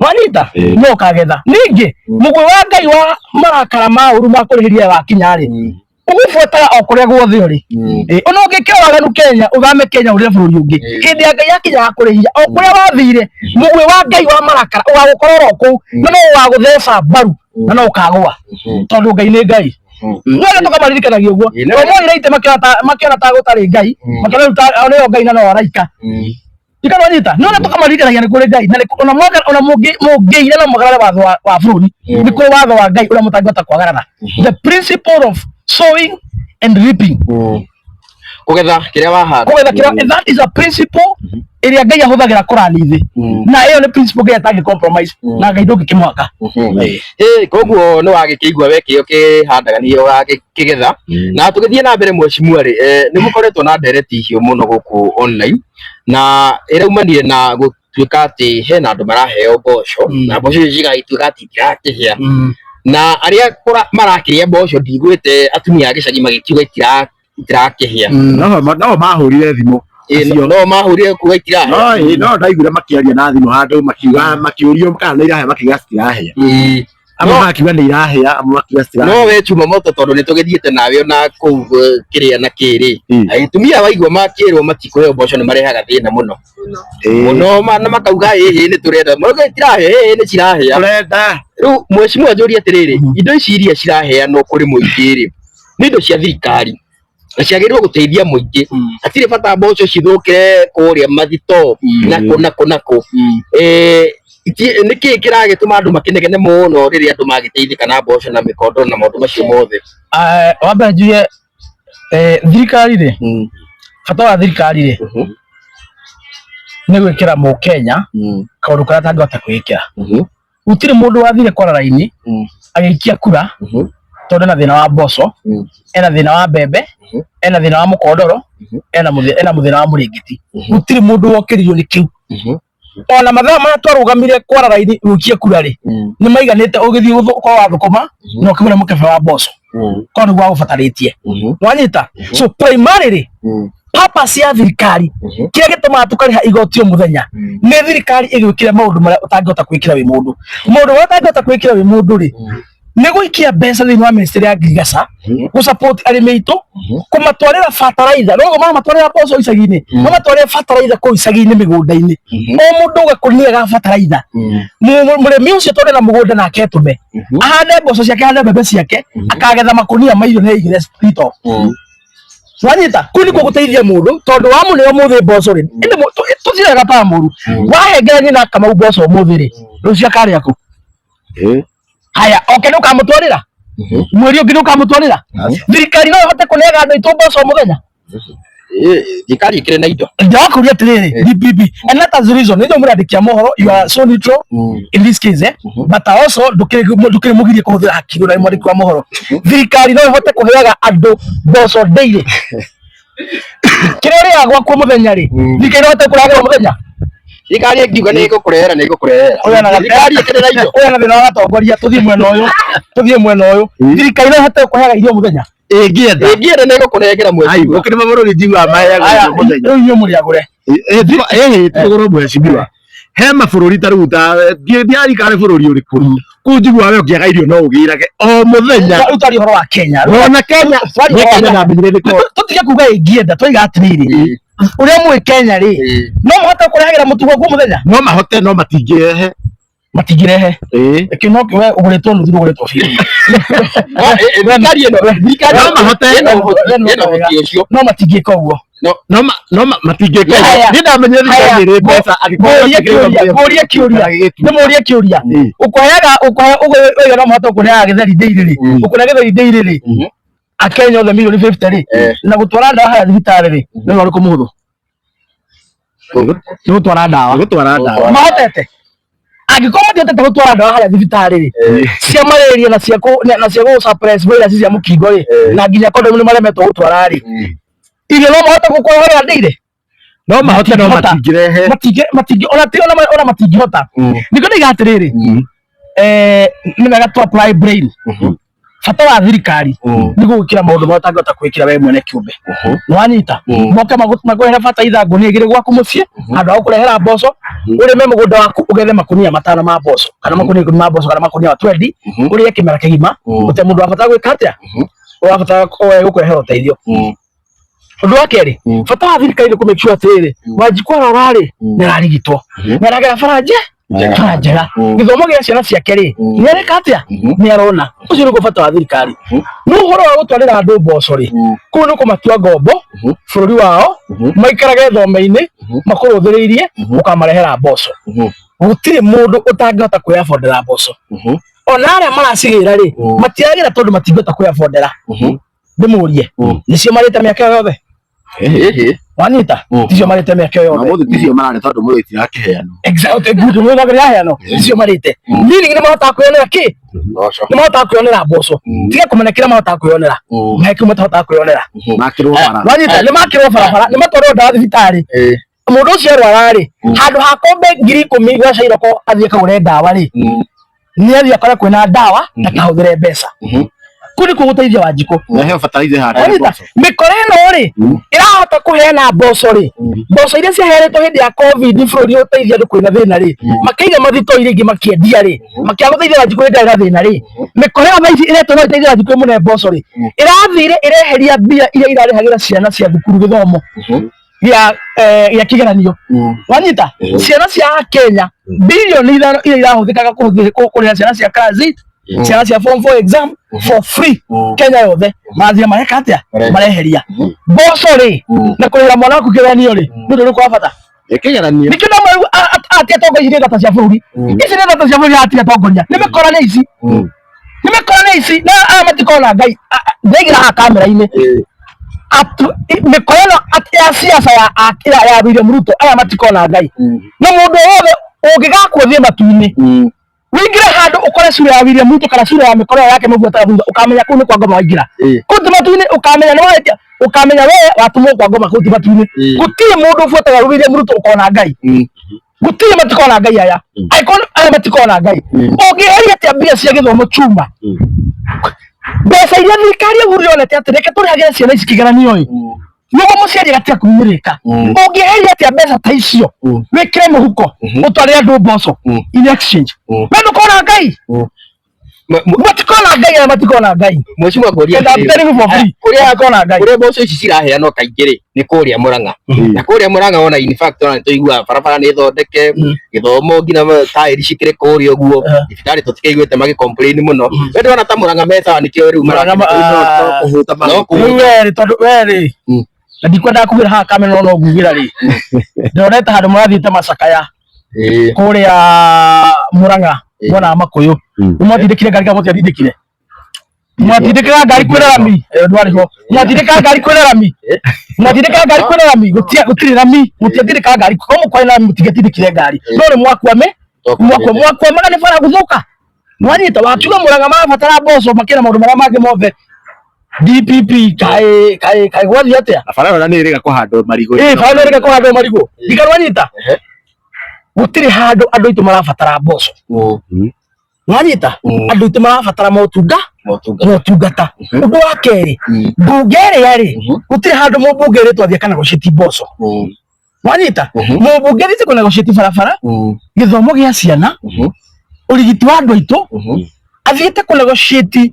Wanyita? No ũkagetha. Ningĩ mũgwĩ wa Ngai wa marakara ma ũru ma kũrĩhĩria wakinya rĩ, ũgũbuataga o kũrĩa guothe ũrĩ. Ona ũngĩkĩra waganu Kenya, ũthame Kenya ũrĩre bũrũri ũngĩ, hĩndĩ ya Ngai yakinya ya kũrĩhia, o kũrĩa wathire, mũgwĩ wa Ngai wa marakara ũgagũkora oro kũu, na no ũgagũtheca mbaru na no ũkagũa, tondũ Ngai nĩ Ngai. No nĩ tũkamaririkanagia ũguo. O moire itĩ makĩona ta gũtarĩ Ngai, makĩona rĩu ta nĩo Ngai na no araika. Ikanwanyita no nĩ tũkamaririkanagia nĩ kũrĩ Ngai, na ona mwaka ona mũngĩira no mwagarare watho wa bũrũri, nĩ kũrĩ watho wa Ngai ũrĩa mũtangĩhota kwagarara, the principle of sowing and reaping. Kũgetha kĩrĩa wahanda. Kũgetha kĩrĩa, that is a principle ĩrĩa Ngai ahũthagĩra kũrani thĩ, na ĩyo nĩ principle Ngai atangĩ compromise, na Ngai ndũngĩkĩmwaka. Koguo nĩ wagĩkĩigua we kĩo kĩhandaga nĩkĩo ũgakĩgetha. Na tũgĩthiĩ na mbere, mheshimiwa rĩ, nĩ mũkoretwo na ndereti hiũ mũno gũkũ online, na ĩraumanire na gũtuĩka atĩ hena andũ maraheo mboco, na mboco icio cigagĩtuĩka atĩ itirakĩhĩa, na arĩa marakĩrĩa mboco, ndiguĩte atumia a gĩcagi magĩkiuga itirakĩhĩa. No mahũrire thimũ. No mahũrire kuga itirahĩa. No no ndaiguire makĩaria na thimũ handũ, makiuga, makĩũrio kana nĩ irahĩa, makiuga citirahĩa. Amwe makiuga nĩ irahĩa, amwe makiuga citirahĩa. No we chuma moto, tondũ nĩ tũgĩthiĩte nawe ona kũu kĩrĩa na kĩrĩ, atumia waigua makĩrwo matikũheo mboco nĩ marehaga thĩna mũno mũno, na makauga ĩhĩ nĩ tũrenda, marauga itirahĩa, ĩhĩ nĩ cirahĩa. Tũrenda. Rĩu mheshimiwa, njũrie atĩrĩrĩ, indo ici iria ciraheanwo kũrĩ mũingĩ rĩ, nĩ indo cia thirikari na ciagĩrĩirwo gũteithia mũingĩ. Hatirĩ bata mboco cithũkĩre kũrĩa mathito nakũ nakũ nakũ. Nĩkĩĩ kĩragĩtũma andũ makĩnegene mũno rĩrĩa andũ magĩteithĩka na mboco na mĩkondo na maũndũ macio mothe? Wa mbere njuge, thirikari rĩ, bata wa thirikari rĩ, nĩ gwĩkĩra mũkenya kaũndũ karĩa atangĩhota kwĩĩkĩra. Gũtirĩ mũndũ wathire kwara raini agĩikia kura tondũ ena thĩna wa mboco, ena thĩna wa mbembe, ena thĩna wa mũkondoro, ena mũthĩna wa mũrĩngĩti. Gũtirĩ mũndũ wokĩririo nĩ kĩu. Ona mathaa marĩa twarũgamire kwara raini gũikia kura rĩ, nĩ maiganĩte ũgĩthiĩ gũkorwo wathũkũma na ũkĩgũra mũkebe wa mboco, korwo nĩguo wagũbatarĩtie. Wanyita? So primarily purpose ya thirikari, kĩrĩa gĩtũmaga tũkarĩha igoti o mũthenya, nĩ thirikari ĩgwĩkĩre maũndũ marĩa ũtangĩhota gwĩkĩra wĩ mũndũ. Maũndũ marĩa ũtangĩhota gwĩkĩra wĩ mũndũ rĩ, nĩ gũikia mbeca thĩinĩ wa ministry ya ngirigaca, gũ support arĩmi aitũ, kũmatwarĩra bataraitha. No mamatwarĩra mboco icagi-inĩ, mamatwarĩre bataraitha kũu icagi-inĩ mĩgũnda-inĩ, o mũndũ gakũnia ga bataraitha. Mũrĩmi ũcio tondũ ena mũgũnda nake etũme ahande mboco ciake, ahande mbembe ciake, akagetha makũnia ma irio na aigĩre thito. Wanyita kuu nikuo guteithia mundu tondu wamune umuthi mboco ri indi tutirega pa muru wahengera nyina Kamau mboco umuthi ri rucio akaria ku. Haya, oke nĩ ũkamũtwarĩra mweri ũngĩ, nĩ ũkamũtwarĩra. Thirikari no ĩhote kũneaga andũ aitũ mboco o mũthenya? Thirikari ĩkĩrĩ na indo. Ndĩrakũria atĩrĩrĩ, DPP, and that is the reason nĩ mũrandĩkia mohoro, you are so neutral in this case, eh, but also ndũkĩrĩ mũgirie kũhũthĩra hakiri ũrĩa mwandĩki wa mohoro. Thirikari no ĩhote kũheaga andũ mboco daily? Kĩrĩa ũrĩaga gwaku mũthenya rĩ, thirikari no ĩhote kũrehagĩra o mũthenya? Thirikari ĩngiuga nĩ ĩgũkũrehera, nĩ ĩgũkũrehera. Ũyũ na Thirikari ĩkĩrĩ na indo. Ũyũ na thĩna wa gatongoria. Tũthiĩ mwena ũyũ, tũthiĩ mwena ũyũ. Thirikari no ĩhote kũheaga irio mũthenya? Ĩngĩenda. Ĩngĩenda nĩ ĩgũkũnengera. Ai, Mwezi gũkĩrĩ mabũrũri njiguaga maheaga Aya, irio mũthenya. Rĩu inyuĩ mũrĩ agũre. Ĩhĩ, tũgũrwo mheshimiwa. He mabũrũri ta rĩu ta ndiarikane bũrũri ũrĩkũ kũu njiguaga we ũngĩaga irio no ũgĩrage o mũthenya. Rĩu twaria ũhoro wa Kenya. Ona Kenya. Twaria nĩ ũhoro wa Kenya ndamenyire nĩ Tũtige kuga ĩngĩenda, twaiga atĩrĩrĩ, ũrĩa mũĩ Kenya rĩ, no mũhote kũrehagĩra mũtu gwaku mũthenya? No mahote, no matingĩrehe. Matingĩrehe. Ĩĩ. Kĩu no we ũgũrĩtwo nuthu, ndũgũrĩtwo biũ. Thirikari ĩno, thirikari No mahote. ĩna ũhoti, ĩna ũhoti ũcio. No matingĩka ũguo. No matingĩka. Haya. Niĩ ndamenyire thirikari ĩrĩ mbeca angĩkorwo Ngũrie kĩũria, ngũrie kĩũria, ndĩmũrie kĩũria. Ũkũheaga, ũkũhe, ũguo no mũhote kũrehaga gĩtheri daily rĩ, ũkũreha gĩtheri daily rĩ, akenya othe milioni 50 rĩ, na gũtwara ndawa harĩa thibitarĩ rĩ, nĩ ũndũ ũrĩkũ mũhũthũ? Nĩ gũtwara ndawa. Gũtwara ndawa. Mahotete angĩkorwo matihotete gũtwara ndawa harĩa thibitarĩ rĩ, cia malaria na cia na cia gũ suppress virus cia mũkingo rĩ, na nginya condom nĩ maremetwo gũtwara rĩ, irio no mahote gũkũrehera daily? No mahote, no Matingĩhota. matingĩrehe. Matingĩ, matingĩ, ona ti ona matingĩhota. Nĩkĩo ndaiga atĩrĩrĩ, nĩ wega to apply brain. Bata wa thirikari nĩ gũgwĩkĩra maũndũ marĩa ũtangĩhota kwĩkĩra we mwene kĩũmbe. Nĩwanyita? Moke makũrehere bataraitha ngũnia 2 gwaku mũciĩ handũ ha gũkũrehera mboco. Ũrĩme mũgũnda waku, ũgethe makũnia 5 ma mboco kana makũnia 10 ma mboco kana makũnia 20, ũrĩe kĩmera kĩgima gũtirĩ mũndũ wabatara gwĩka atĩa, ũrabatara gũkũrehera ũteithio. Ũndũ wa kerĩ, bata wa thirikari nĩ kũ make sure atĩrĩrĩ, Wanjikũ arwara rĩ, nĩ ararigitwo, nĩ aragera bara Njega. Bara njega, gĩthomo gĩa ciana ciake rĩ, nĩ areka atĩa, nĩ arona. Ũcio nĩguo bata wa thirikari. No ũhoro wa gũtwarĩra andũ mboco rĩ, kũu nĩ kũmatua ngombo bũrũri wao, maikarage thome-inĩ makũrũthĩrĩirie ũkamarehera mboco. Gũtirĩ mũndũ ũtangĩhota kwĩabondera mboco. Ona arĩa maracigĩra rĩ, matiragĩra tondũ matingĩhota kwĩabondera. Ndĩmũrie, nĩcio marĩte mĩaka ĩyo yothe? Ĩhĩ. Wanyita? Ticio marĩte mĩaka ĩyo yothe. Ũmũthĩ ticio mararĩ tondũ mũthĩ itirakĩheanwo. Exactly, good. Nĩ wagĩrĩire aheanwo, ticio marĩte, meaning nĩ mahotaga kwĩyonera kĩ? Mboco. Nĩ mahotaga kwĩyonera mboco. Tiga kũmenya kĩrĩa mahotaga kwĩyonera, na kĩu matahotaga kwĩyonera. Makĩrwo bara. Wanyita? Nĩ makĩrwo barabara, nĩ matwarwo ndawa thibitarĩ. Mũndũ ũcio arwara rĩ, handũ ha kombe 10,000 gwa cairoko athiĩ akagũre ndawa rĩ, nĩ athiĩ akore kwĩna ndawa na kahũthĩre mbeca. Kũu nĩkuo gũteithia Wanjikũ. Naheo bataraitha handũ. Wanyita? Mĩkora ĩno rĩ, ĩrahota kũheana mboco rĩ, mboco iria ciaheanĩtwo hĩndĩ ya COVID bũrũri ũteithia andũ kwĩna thĩna rĩ, makĩiga mathito iria ingĩ makĩendia rĩ, makĩaga gũteithia Wanjikũ hĩndĩ ĩrĩa na thĩna rĩ, mĩkora ĩyo thaa ici ĩretwo no ĩteithie Wanjikũ ĩmũne mboco rĩ, ĩrathire ĩreheria mbia iria irarĩhagĩra ciana cia thukuru gĩthomo gĩa gĩa kĩgeranio. Wanyita? Ciana cia Kenya bilioni 5 iria irahũthĩkaga kũrĩha ciana cia class 8, ciana cia form 4 exam for free Kenya yothe, mathira mareka atĩa? Mareheria mboco rĩ, na kũrĩhĩra mwana waku kĩgeranio rĩ, nĩ ũndũ ũrĩkũ wa bata? Kĩgeranio. Nĩkĩo ndamwĩra ati atongoria, ici nĩ ndata cia bũrũri, ici nĩ ndata cia bũrũri. Ati atongoria nĩ mĩkora, nĩ ici nĩ mĩkora, nĩ ici na aya matikona Ngai. Ndaigĩra haha kamera-inĩ mĩkora ĩno ya siasa ya William Ruto, aya matikona Ngai. Na mũndũ o wothe ũngĩgakua thiĩ matu-inĩ, wĩingĩre handũ ũkore sura ya William Ruto kana sura ya mĩkora ĩyo yake mũbuataga thutha, ũkamenya kũu nĩ kwa ngoma waingĩra. Kũu ti matu-inĩ, ũkamenya nĩ wahĩtia, ũkamenya we watũmwo kwa ngoma. Kũu ti matu-inĩ. Gũtirĩ mũndũ ũbuataga William Ruto ũkona Ngai. Gũtirĩ, matikona Ngai aya. Angĩkorwo aya matikona Ngai, ũngĩeheria atĩa mbia cia gĩthomo chuma, mbeca iria thirikari ya Uhuru yonete atĩ reke tũrĩhagĩre ciana ici kĩgeranio ĩ, nĩguo mũciari agatiga kũhinyĩrĩrĩka? Ũngĩeheria atĩa mbeca ta icio, wĩkĩre mũhuko, ũtwarĩre andũ mboco in exchange? We ndũkona Ngai. Matikona Ngai aya, matikona Ngai. Mheshimiwa ngũria And I'm atĩrĩrĩ, telling you for free, kũrĩa matikona Ngai. Kũrĩa mboco ici ciraheanwo kaingĩ rĩ, nĩ kũrĩa Murang'a. Na kũrĩa Murang'a ona in fact ona nĩtũiguaga barabara nĩ thondeke, gĩthomo nginya taĩri cikĩrĩ kũrĩa ũguo, thibitarĩ tũtikĩiguĩte magĩ complain mũno. We ndĩrona ta Murang'a me sawa, nĩkĩo rĩu Murang'a kũhũta. No Rĩu we rĩ, tondũ we rĩ, na ndikwendaga kugĩra haha kamera, no ngugĩra rĩ, ndĩronete handũ mũrathiĩte macakaya kũrĩa Murang'a mwena wa Makuyu. Nĩ mwatindĩkire ngari kana mũtiatindĩkire? Mwatindĩkaga ngari kwĩna rami? Ndwarĩ ho. Mwatindĩkaga ngari kwĩna rami? Mwatindĩkaga ngari kwĩna rami? Gũtirĩ rami, mũtiatindĩkaga ngari. Korwo mũkwarĩ na rami, mũtingĩatindĩkire ngari. No nĩ mwakwame mwakwamaga nĩ bara gũthũka. Mwanyita wakiuga Murang'a marabatara mboco makĩra maũndũ marĩa mangĩ mothe. DPP kaĩ kaĩ kaĩ gwathiĩ atĩa? Na bara ĩyo nĩ ĩrĩga kũhandwo marigũ. Ĩ, bara nĩ ĩrĩga kũhandwo marigũ. Ndikarwanyita gũtirĩ handũ andũ aitũ marabatara mboco. Wanyita, andũ aitũ marabatara motungata. Motungata. Ũndũ wa kerĩ, mbunge ĩrĩa rĩ, gũtirĩ handũ mũmbunge ĩrĩtwo athiĩ akanegotiate mboco. Wanyita, mũmbunge athiĩte kũnegotiate barabara, gĩthomo gĩa ciana, ũrigiti wa andũ aitũ. Athiĩte kũnegotiate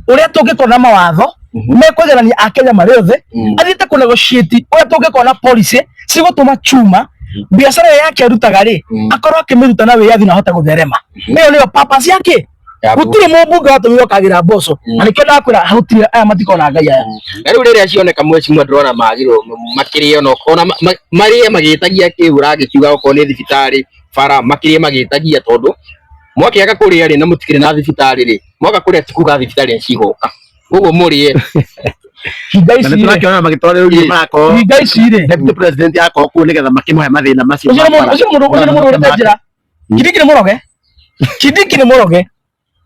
ũrĩa tũngĩkorwo na mawatho mekũiganania akenya marĩ othe. Athiĩte kũnegotiate ũrĩa tũngĩkorwo na policy cigũtũma chuma biacara ĩrĩa yake arutaga rĩ, akorwo akĩmĩruta na wĩyathi na ahote gũtherema. Ĩyo nĩyo purpose yake. Gũtirĩ mũmbunge watũmirwo akagĩra mboco, na nĩkĩo ndakwĩra gũtirĩ, aya matikona Ngai aya. Na rĩu rĩrĩa cioneka, mheshimiwa, ndĩrona magĩrwo makĩrĩe ona marĩe magĩtagia kĩu ũragĩkiuga, okorwo nĩ thibitarĩ, bara, makĩrĩe magĩtagia, tondũ mwakĩaga kũrĩa rĩ, na mũtikĩrĩ na thibitarĩ rĩ, mwaka kũrĩa ti kuga thibitarĩ nĩ cigoka koguo mũrĩe. Hinga Na ici nĩ rĩ, tũrakĩona magĩtwarĩrĩria marakorwo hinga ici rĩ, deputy president akorwo kuo nĩgetha makĩmũhe mathĩna macio ũcio nĩ ma mũndũ bara. ũcio nĩ mũndũ ũcio nĩ mũndũ ũrĩte njĩra. Kindiki nĩ mũroge, Kindiki nĩ mũroge.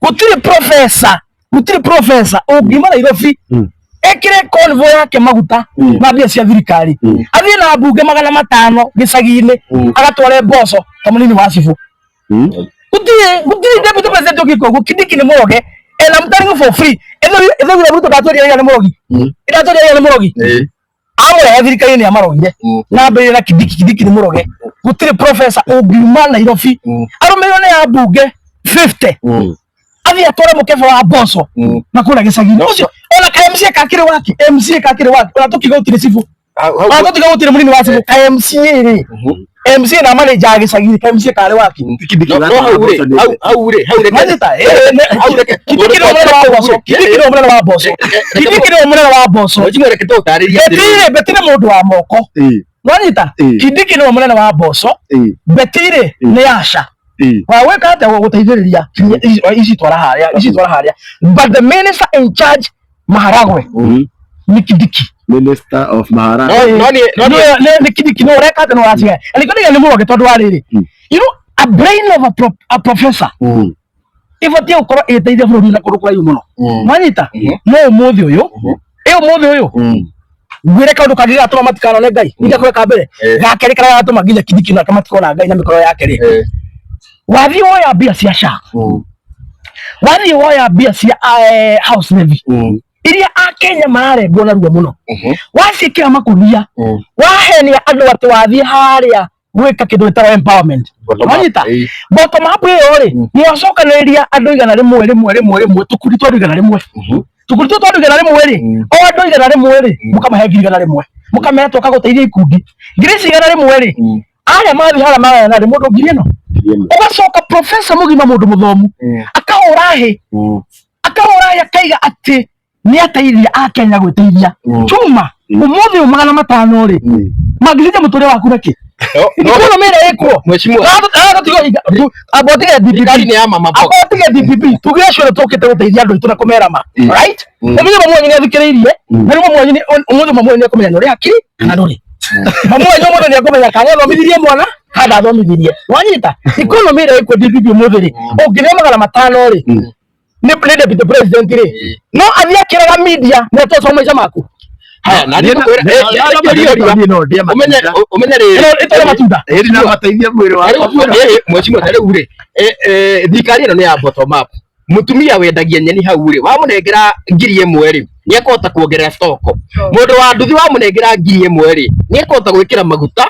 Gũtirĩ professor, gũtirĩ professor ũngiuma Nairobi ekĩre convoy yake maguta ma mbia cia thirikari, athiĩ na mbunge 500 gĩcagi-inĩ, agatware mboco ta mũnini wa cibũ. Gũtirĩ deputy president ũngĩka ũguo. Kindiki nĩ mũroge, and I'm telling you for free. Ithe William Ruto ndatweria wĩra nĩ mũrogi, ndatweria wĩra nĩ mũrogi. Amũrehe thirikari nĩ amarogire. Na mbere na Kindiki, Kindiki nĩ mũroge. Gũtirĩ professor ũngiuma Nairobi arũmĩrĩrwo nĩ ambunge 50, athiĩ atware mũkebe wa mboco na kũrĩa gĩcagi-inĩ ũcio. Ona ka MCA kakĩrĩ waki, MCA kakĩrĩ waki, ona tũkiuga gũtirĩ cibũ, ona tũkiuga gũtirĩ mũnini wa cibũ, ka MCA rĩ, MCA na manager ya gĩcagi-inĩ, ka MCA karĩ waki. Kindiki No hau rĩ, hau rĩ, hau rĩ. Manyita, Hau reke. Kindiki nĩwe mũnene wa mboco, Kindiki nĩwe mũnene wa mboco, Kindiki nĩwe mũnene wa mboco. Mheshimiwa, reke tũgũtarĩrie Beti atĩrĩrĩ. rĩ, Beti nĩ mũndũ wa moko. Wanyita, Kindiki nĩwe mũnene wa mboco. Beti rĩ, nĩ Asha wa gwĩka atĩa, gũteithĩrĩria ici twara harĩa, ici twara harĩa, but the minister in charge maharagwe nĩ Kindiki. Minister of Maharagwe. No niĩ Nĩ Kindiki nĩ ũreka atĩ nĩ ũraciga, na nĩkĩo ndĩga nĩ mũroge, tondũ wa rĩrĩ, a brain of a professor ĩbatiĩ gũkorwo ĩgĩteithia bũrũri na kũndũ kũraihu mũno. Mwanyita, no ũmũthĩ ũyũ, ĩ ũmũthĩ ũyũ ngwĩre kaũndũ kangĩ gatũma matikanone Ngai. Ningakũre ka mbere, ga kerĩ karĩa gatũma nginya Kindiki nake matikona Ngai na mĩkoro yake rĩ, wathiĩ woya mbia cia SHA, wathiĩ woya mbia cia house levy iria akenya mararengwo narua mũno, waciĩkĩra makunia, wahenia andũ atĩ wathiĩ harĩa gwĩka kĩndũ gĩtagwo empowerment. Wanyita, bottom up ĩyo rĩ, mwacokanĩrĩria andũ 100 rĩmwe rĩmwe rĩmwe, tũkundi twa andũ 100, tũkundi tũtũ twa andũ 100 rĩ, o andũ 100 rĩ, mũkamahe 100,000, mũkamera twoka gũteithia ikundi. Ngiri ici 100 rĩ, arĩa mathiĩ harĩa magayana rĩ, mũndũ ngiri ĩno. Ũgacoka professor mũgima, mũndũ mũthomu, akahũra hĩ, akahũra hĩ, akaiga atĩ nĩ ateithia akenya gwĩteithia. Chuma, ũmũthĩ ũyũ 500 rĩ, mangĩcenjia mũtũrĩre waku nakĩ? Economy ĩrĩa ĩkuo. Mheshimiwa, Amba ũtige DPP. Thirikari nĩ ya mama mboga. Amba ũtige DPP, tuge acio nĩ tũkĩte gũteithia andũ aitũ na kũmera ma, right? Ũmenye mamu wanyu nĩ athikĩrĩirie, na rĩu mamu wanyu ũmũthĩ mamu wanyu nĩ ekũmenya nĩ ũrĩ hakiri kana ndũrĩ. Mamu wanyu ũmũthĩ nĩ ekũmenya kana nĩ athomithirie mwana kana ndathomithirie. Wanyita, economy ĩrĩa ĩkuo DPP ũmũthĩ rĩ, ũngĩrĩa 500 rĩ, nĩ deputy president rĩ, no athiĩ akĩraga media na atoca maica maku. Haya, na nĩ ngũkwĩra, ũmenye ũmenye rĩrĩ. Ĩno ĩtware matunda. Ĩri na mateithia mwĩrĩ wakwa. Mheshimiwa, ta rĩu rĩ, thirikari ĩno nĩ ya bottom up. Mũtumia wendagia nyeni hau rĩ, wamũnengera 1000 rĩ, nĩ ekũhota kuongerera stock. Mũndũ wa nduthi wamũnengera 1000 rĩ, nĩ ekũhota gwĩkĩra maguta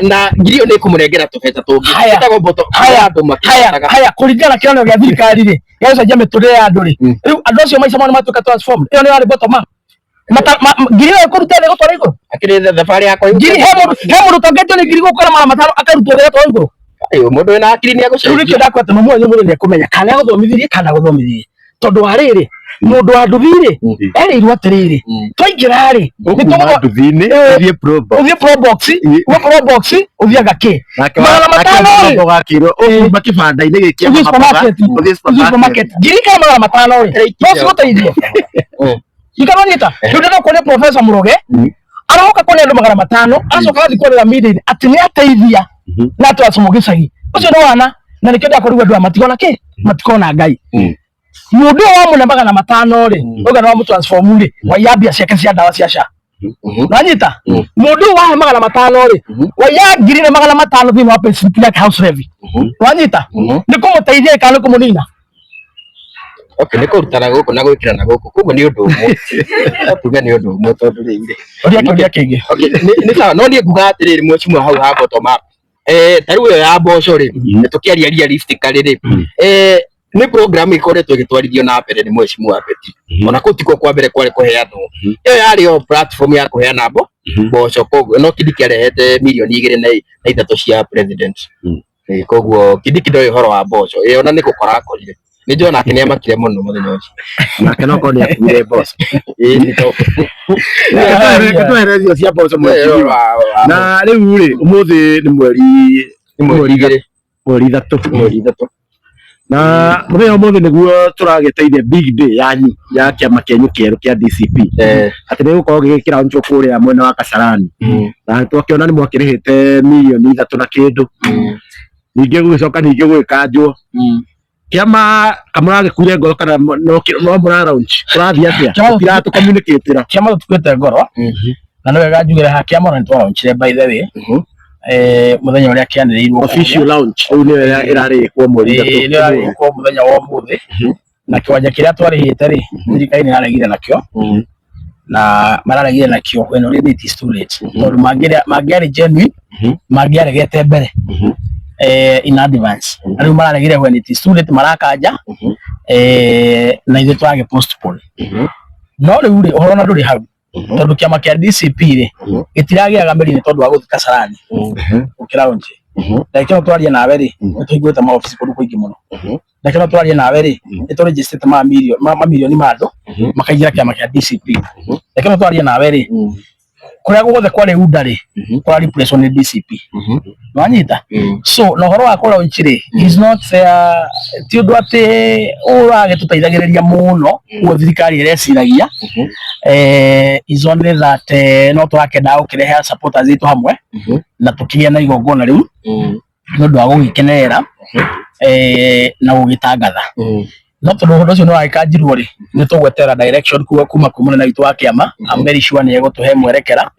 na ngiri ĩyo nĩ ĩkũmũnengera tũbeca tũngĩ. Haya. Ĩtagwo bottom Haya. andũ Haya. makĩhotaga. Haya, kũringana na kĩonero gĩa thirikari rĩ, Ya gũcenjia mĩtũrĩre ya andũ rĩ, rĩu andũ acio maica mao nĩ matuĩka transformed. Ĩyo nĩ yarĩ bottom up. Ngiri ĩyo ĩkũruta thĩ gũtwara igũrũ. Akĩrĩ thabarĩ yakwa. Ngiri he mũndũ ũtongetio nĩ ngiri gũkora 500 akarutwo thĩ gatwarwo igũrũ. Ayo, mũndũ wĩna akili nĩ Rĩu agũcenjia. nĩkĩo ndakwĩra atĩ mami wanyu mũndũ nĩekũmenya kana nĩagũthomithirie kana agũthomithirie, tondũ wa rĩrĩ, mũndũ wa nduthi rĩ, erĩirwo atĩrĩrĩ, twaingĩra rĩ, Ũkuma nduthi-inĩ ũthiĩ Probox. Ũthiĩ Probox, uma Probox ũthiĩ anga kĩ Nake magana nake matano rĩ. ũgakĩrwo ũkuma kĩbanda-inĩ gĩkĩ kĩa Ũthiĩ Mahambaga, supermarket, ũthiĩ ũthiĩ supermarket, ngiri kana 500 rĩ, no cigũteithie ikaronyita. Rĩu ndĩrenda kuonia Professor Muruge aroka kuonia andũ 500, acoka agathiĩ kwarĩra media atĩ nĩ ateithia na atwacomwo gĩcagi. Ũcio nĩ wana, na nĩkĩo ndakorirwo andũ aya matigona kĩ matikona Ngai. Mũndũ ũyũ wamũne 500 rĩ, ũga nĩ wamũtransform rĩ, waiya mbia ciake cia ndawa cia SHA. Wanyita? Mũndũ ũyũ wahe 500 rĩ, waiya 4,500 thĩinĩ wa payslip yake, house levy. Wanyita? Nĩ kũmũteithia kana nĩ kũmũnina? Okay, nĩ kũrutana gũkũ na gwĩkĩra na gũkũ, koguo nĩ ũndũ ũmwe. No tuge nĩ ũndũ ũmwe tondũ rĩu rĩ. Ũria kĩũria kĩngĩ. Okay, nĩ sawa, no niĩ nguga atĩrĩrĩ, mheshimiwa, hau ha bottom up. Ta rĩu ĩyo ya mboco rĩ, nĩ tũkĩaria realistically rĩ, nĩ program ĩkoretwo ĩgĩtwarithio na mbere nĩ mheshimiwa Betty. Ona kũu tikuo kwa mbere kwarĩ kũheanwo. Ĩyo yarĩ o platform ya kũheana mboco, koguo no Kindiki arehete mirioni 2 na 3 cia president. Koguo Kindiki ndoĩ ũhoro wa mboco. Ona nĩ gũkora akorire. Nĩ njũĩ nake nĩ amakire mũno mũthenya ũcio. Nake no korwo nĩ akuire mboco. Ĩĩ, nĩ Reke tweherere icio cia mboco, mheshimiwa. Na rĩu rĩ, ũmũthĩ nĩ mweri Nĩ mweri 2. Mweri 3. Mweri 3. Na mũthenya wa ũmũthĩ nĩguo tũragĩteithia big day yanyu ya kĩama kĩanyu kĩerũ kĩa DCP, atĩ nĩ gũkorwo gĩgĩkĩra launch kũrĩa mwena wa Kasarani, na twakĩona nĩ mwakĩrĩhĩte mirioni 3 na kĩndũ, ningĩ gũgĩcoka ningĩ gũgĩkanjwo kĩama. Kamũragĩkuire ngoro kana no mũra launch? Kũrathiĩ atĩa? Tũtiratũ communicate. Kĩama tũtikuĩte ngoro, na nĩ wega njugĩre ha kĩama ona nĩ twalaunchire, by the way, mũthenya ũrĩa kĩanĩrĩirwo. Official launch rĩu nĩyo ĩrarĩ ĩkwo mweri 3. Ĩĩ, nĩyo ĩrarĩ mũthenya wa ũmũthĩ, na kĩwanja kĩrĩa twarĩhĩte rĩ, thirikari nĩ ĩraregire nakĩo, na mararegire nakĩo when already it is too late, tondũ mangĩarĩ genuine mangĩaregete mbere, in advance. Na rĩu mararegire when it is too late, marakanja, na ithuĩ tũragĩ postpone. No rĩu rĩ, ũhoro na ndũrĩ hau, tondũ kĩama kĩa DCP rĩ, gĩtiragĩaga mĩri nĩ tondũ wa gũthiĩ Kasarani gũkĩra nje. Ndagĩka ĩno twaria nawe rĩ, nĩ tũhingũrĩte maobici kũndũ kũingĩ mũno. Ndagĩka ĩno twaria nawe rĩ, nĩ tũrĩnjĩcĩte mamirioni ma andũ makaingĩra kĩama kĩa DCP. Ndagĩka ĩno twaria nawe rĩ, kũrĩa guothe kwarĩ UDA rĩ, kũra replace nĩ DCP. Wanyita? So na ũhoro wa kũ launch rĩ, is not fair, ti ũndũ atĩ ũragĩtũteithagĩrĩria mũno ũguo thirikari ĩreciragia. Is only that no tũrakenda gũkĩrehe supporters itũ hamwe na tũkĩgĩa na igongona rĩu nĩ ũndũ wa gũgĩkenerera na gũgĩtangatha. No tondũ ũndũ ũcio nĩ wagĩkanjirwo rĩ, nĩ tũgwetera direction kuma kwĩ mũnene witũ wa kĩama. I'm very sure nĩ egũtũhe mwerekera.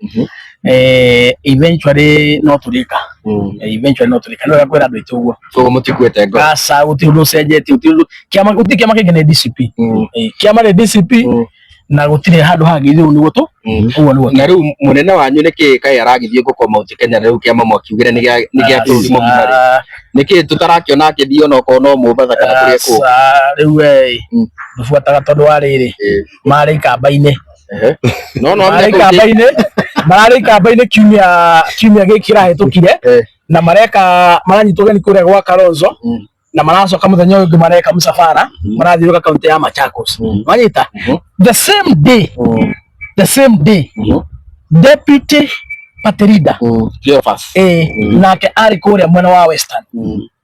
Eventually no tũrĩka. Eventually no tũrĩka. Nĩ wega kwĩra andũ aitũ ũguo. Koguo mũtikuĩte ngoro? Aca, gũtirĩ ũndũ ũcenjetie, gũtirĩ ũndũ kĩama, gũtirĩ kĩama kĩngĩ, nĩ DCP. Kĩama nĩ DCP na gũtirĩ handũ hangĩ, rĩu nĩguo tu ũguo nĩguo. Na rĩu mũnene wanyu nĩ kĩ kaĩ aragĩthiĩ gũkũ Mount Kenya? Rĩu kĩama mwakiugire nĩ gĩa bũrũri mũgima rĩ, nĩ kĩ tũtarakĩona akĩthiĩ onokorwo no Mombatha kana kũrĩa kũngĩ? Aca, rĩu we ndũbuataga, tondũ wa rĩrĩ, marĩ ikamba-inĩ. No Marĩ ikamba-inĩ, mararĩ ikamba-inĩ kiumia gĩkĩ kĩrahĩtũkire, na mareka maranyitwo ũgeni kũrĩa gwa Kalonzo, na maracoka mũthenya ũyũ ũngĩ mareka mũcabara, marathiũrũrũka kaunti ya Machakos. Wanyita? The same day, the same day, deputy party leader Cleophas nake arĩ kũrĩa mwena wa Western